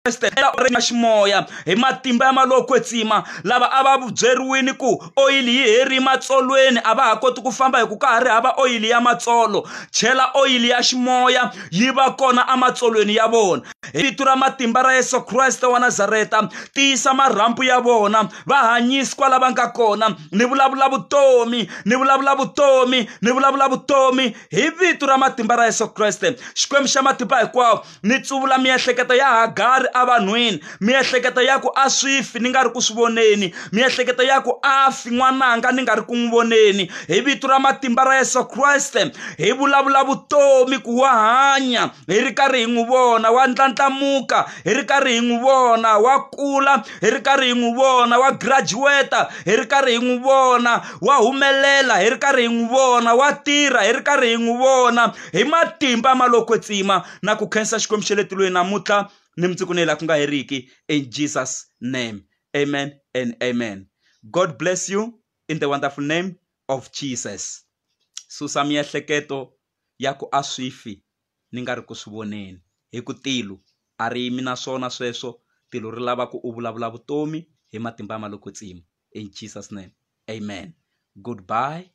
ximoya hi matimba ya malowo kwetsima. Lava a va byeriwini ku oyili yi heri matsolweni, a va ha koti ku famba hi ku ka ha ri hava oyili ya matsolo, chela oyili ya ximoya yi va kona ematsolweni ya vona. Hi vito ra matimba ra Yesu Kreste wa Nazareta, tiyisa marhambu ya vona, va hanyisi kwala va nga kona. Ni vulavula vutomi, ni vulavula vutomi, ni vulavula vutomi hi vito ra matimba ra Yesu Kreste. Xikwembu xa matimba hinkwawo, ni tsuvula miehleketo ya Hagari evanhwini, miehleketo ya ku a swi fi ni nga ri ku swi voneni, miehleketo ya ku a fi n'wananga ni nga ri ku n'wi voneni. Hi vito ra matimba ra Yesu Kreste, hi vulavula vutomi ku wa hanya hi ri karhi hi n'wi vona, wa ndlandlamuka hi ri karhi hi n'wi vona, wa kula hi ri karhi hi n'wi vona, wa graduate hi ri karhi hi n'wi vona, wa humelela hi ri karhi hi n'wi vona, wa tirha hi ri karhi hi n'wi vona. Hi matimba ma lokwetsima, na ku khensa Xikwembu xa le tilweni namuntlha ni mundzuku ni laha ku nga heriki. In Jesus name, amen and amen. God bless you in the wonderful name of Jesus. Susa miehleketo ya ku a swi fi ni nga ri ku swi voneni, hi ku tilo a ri yimi na swona sweswo. Tilo ri lava ku u vulavula vutomi hi matimba ya malokwetsima. In Jesus name, amen. Goodbye.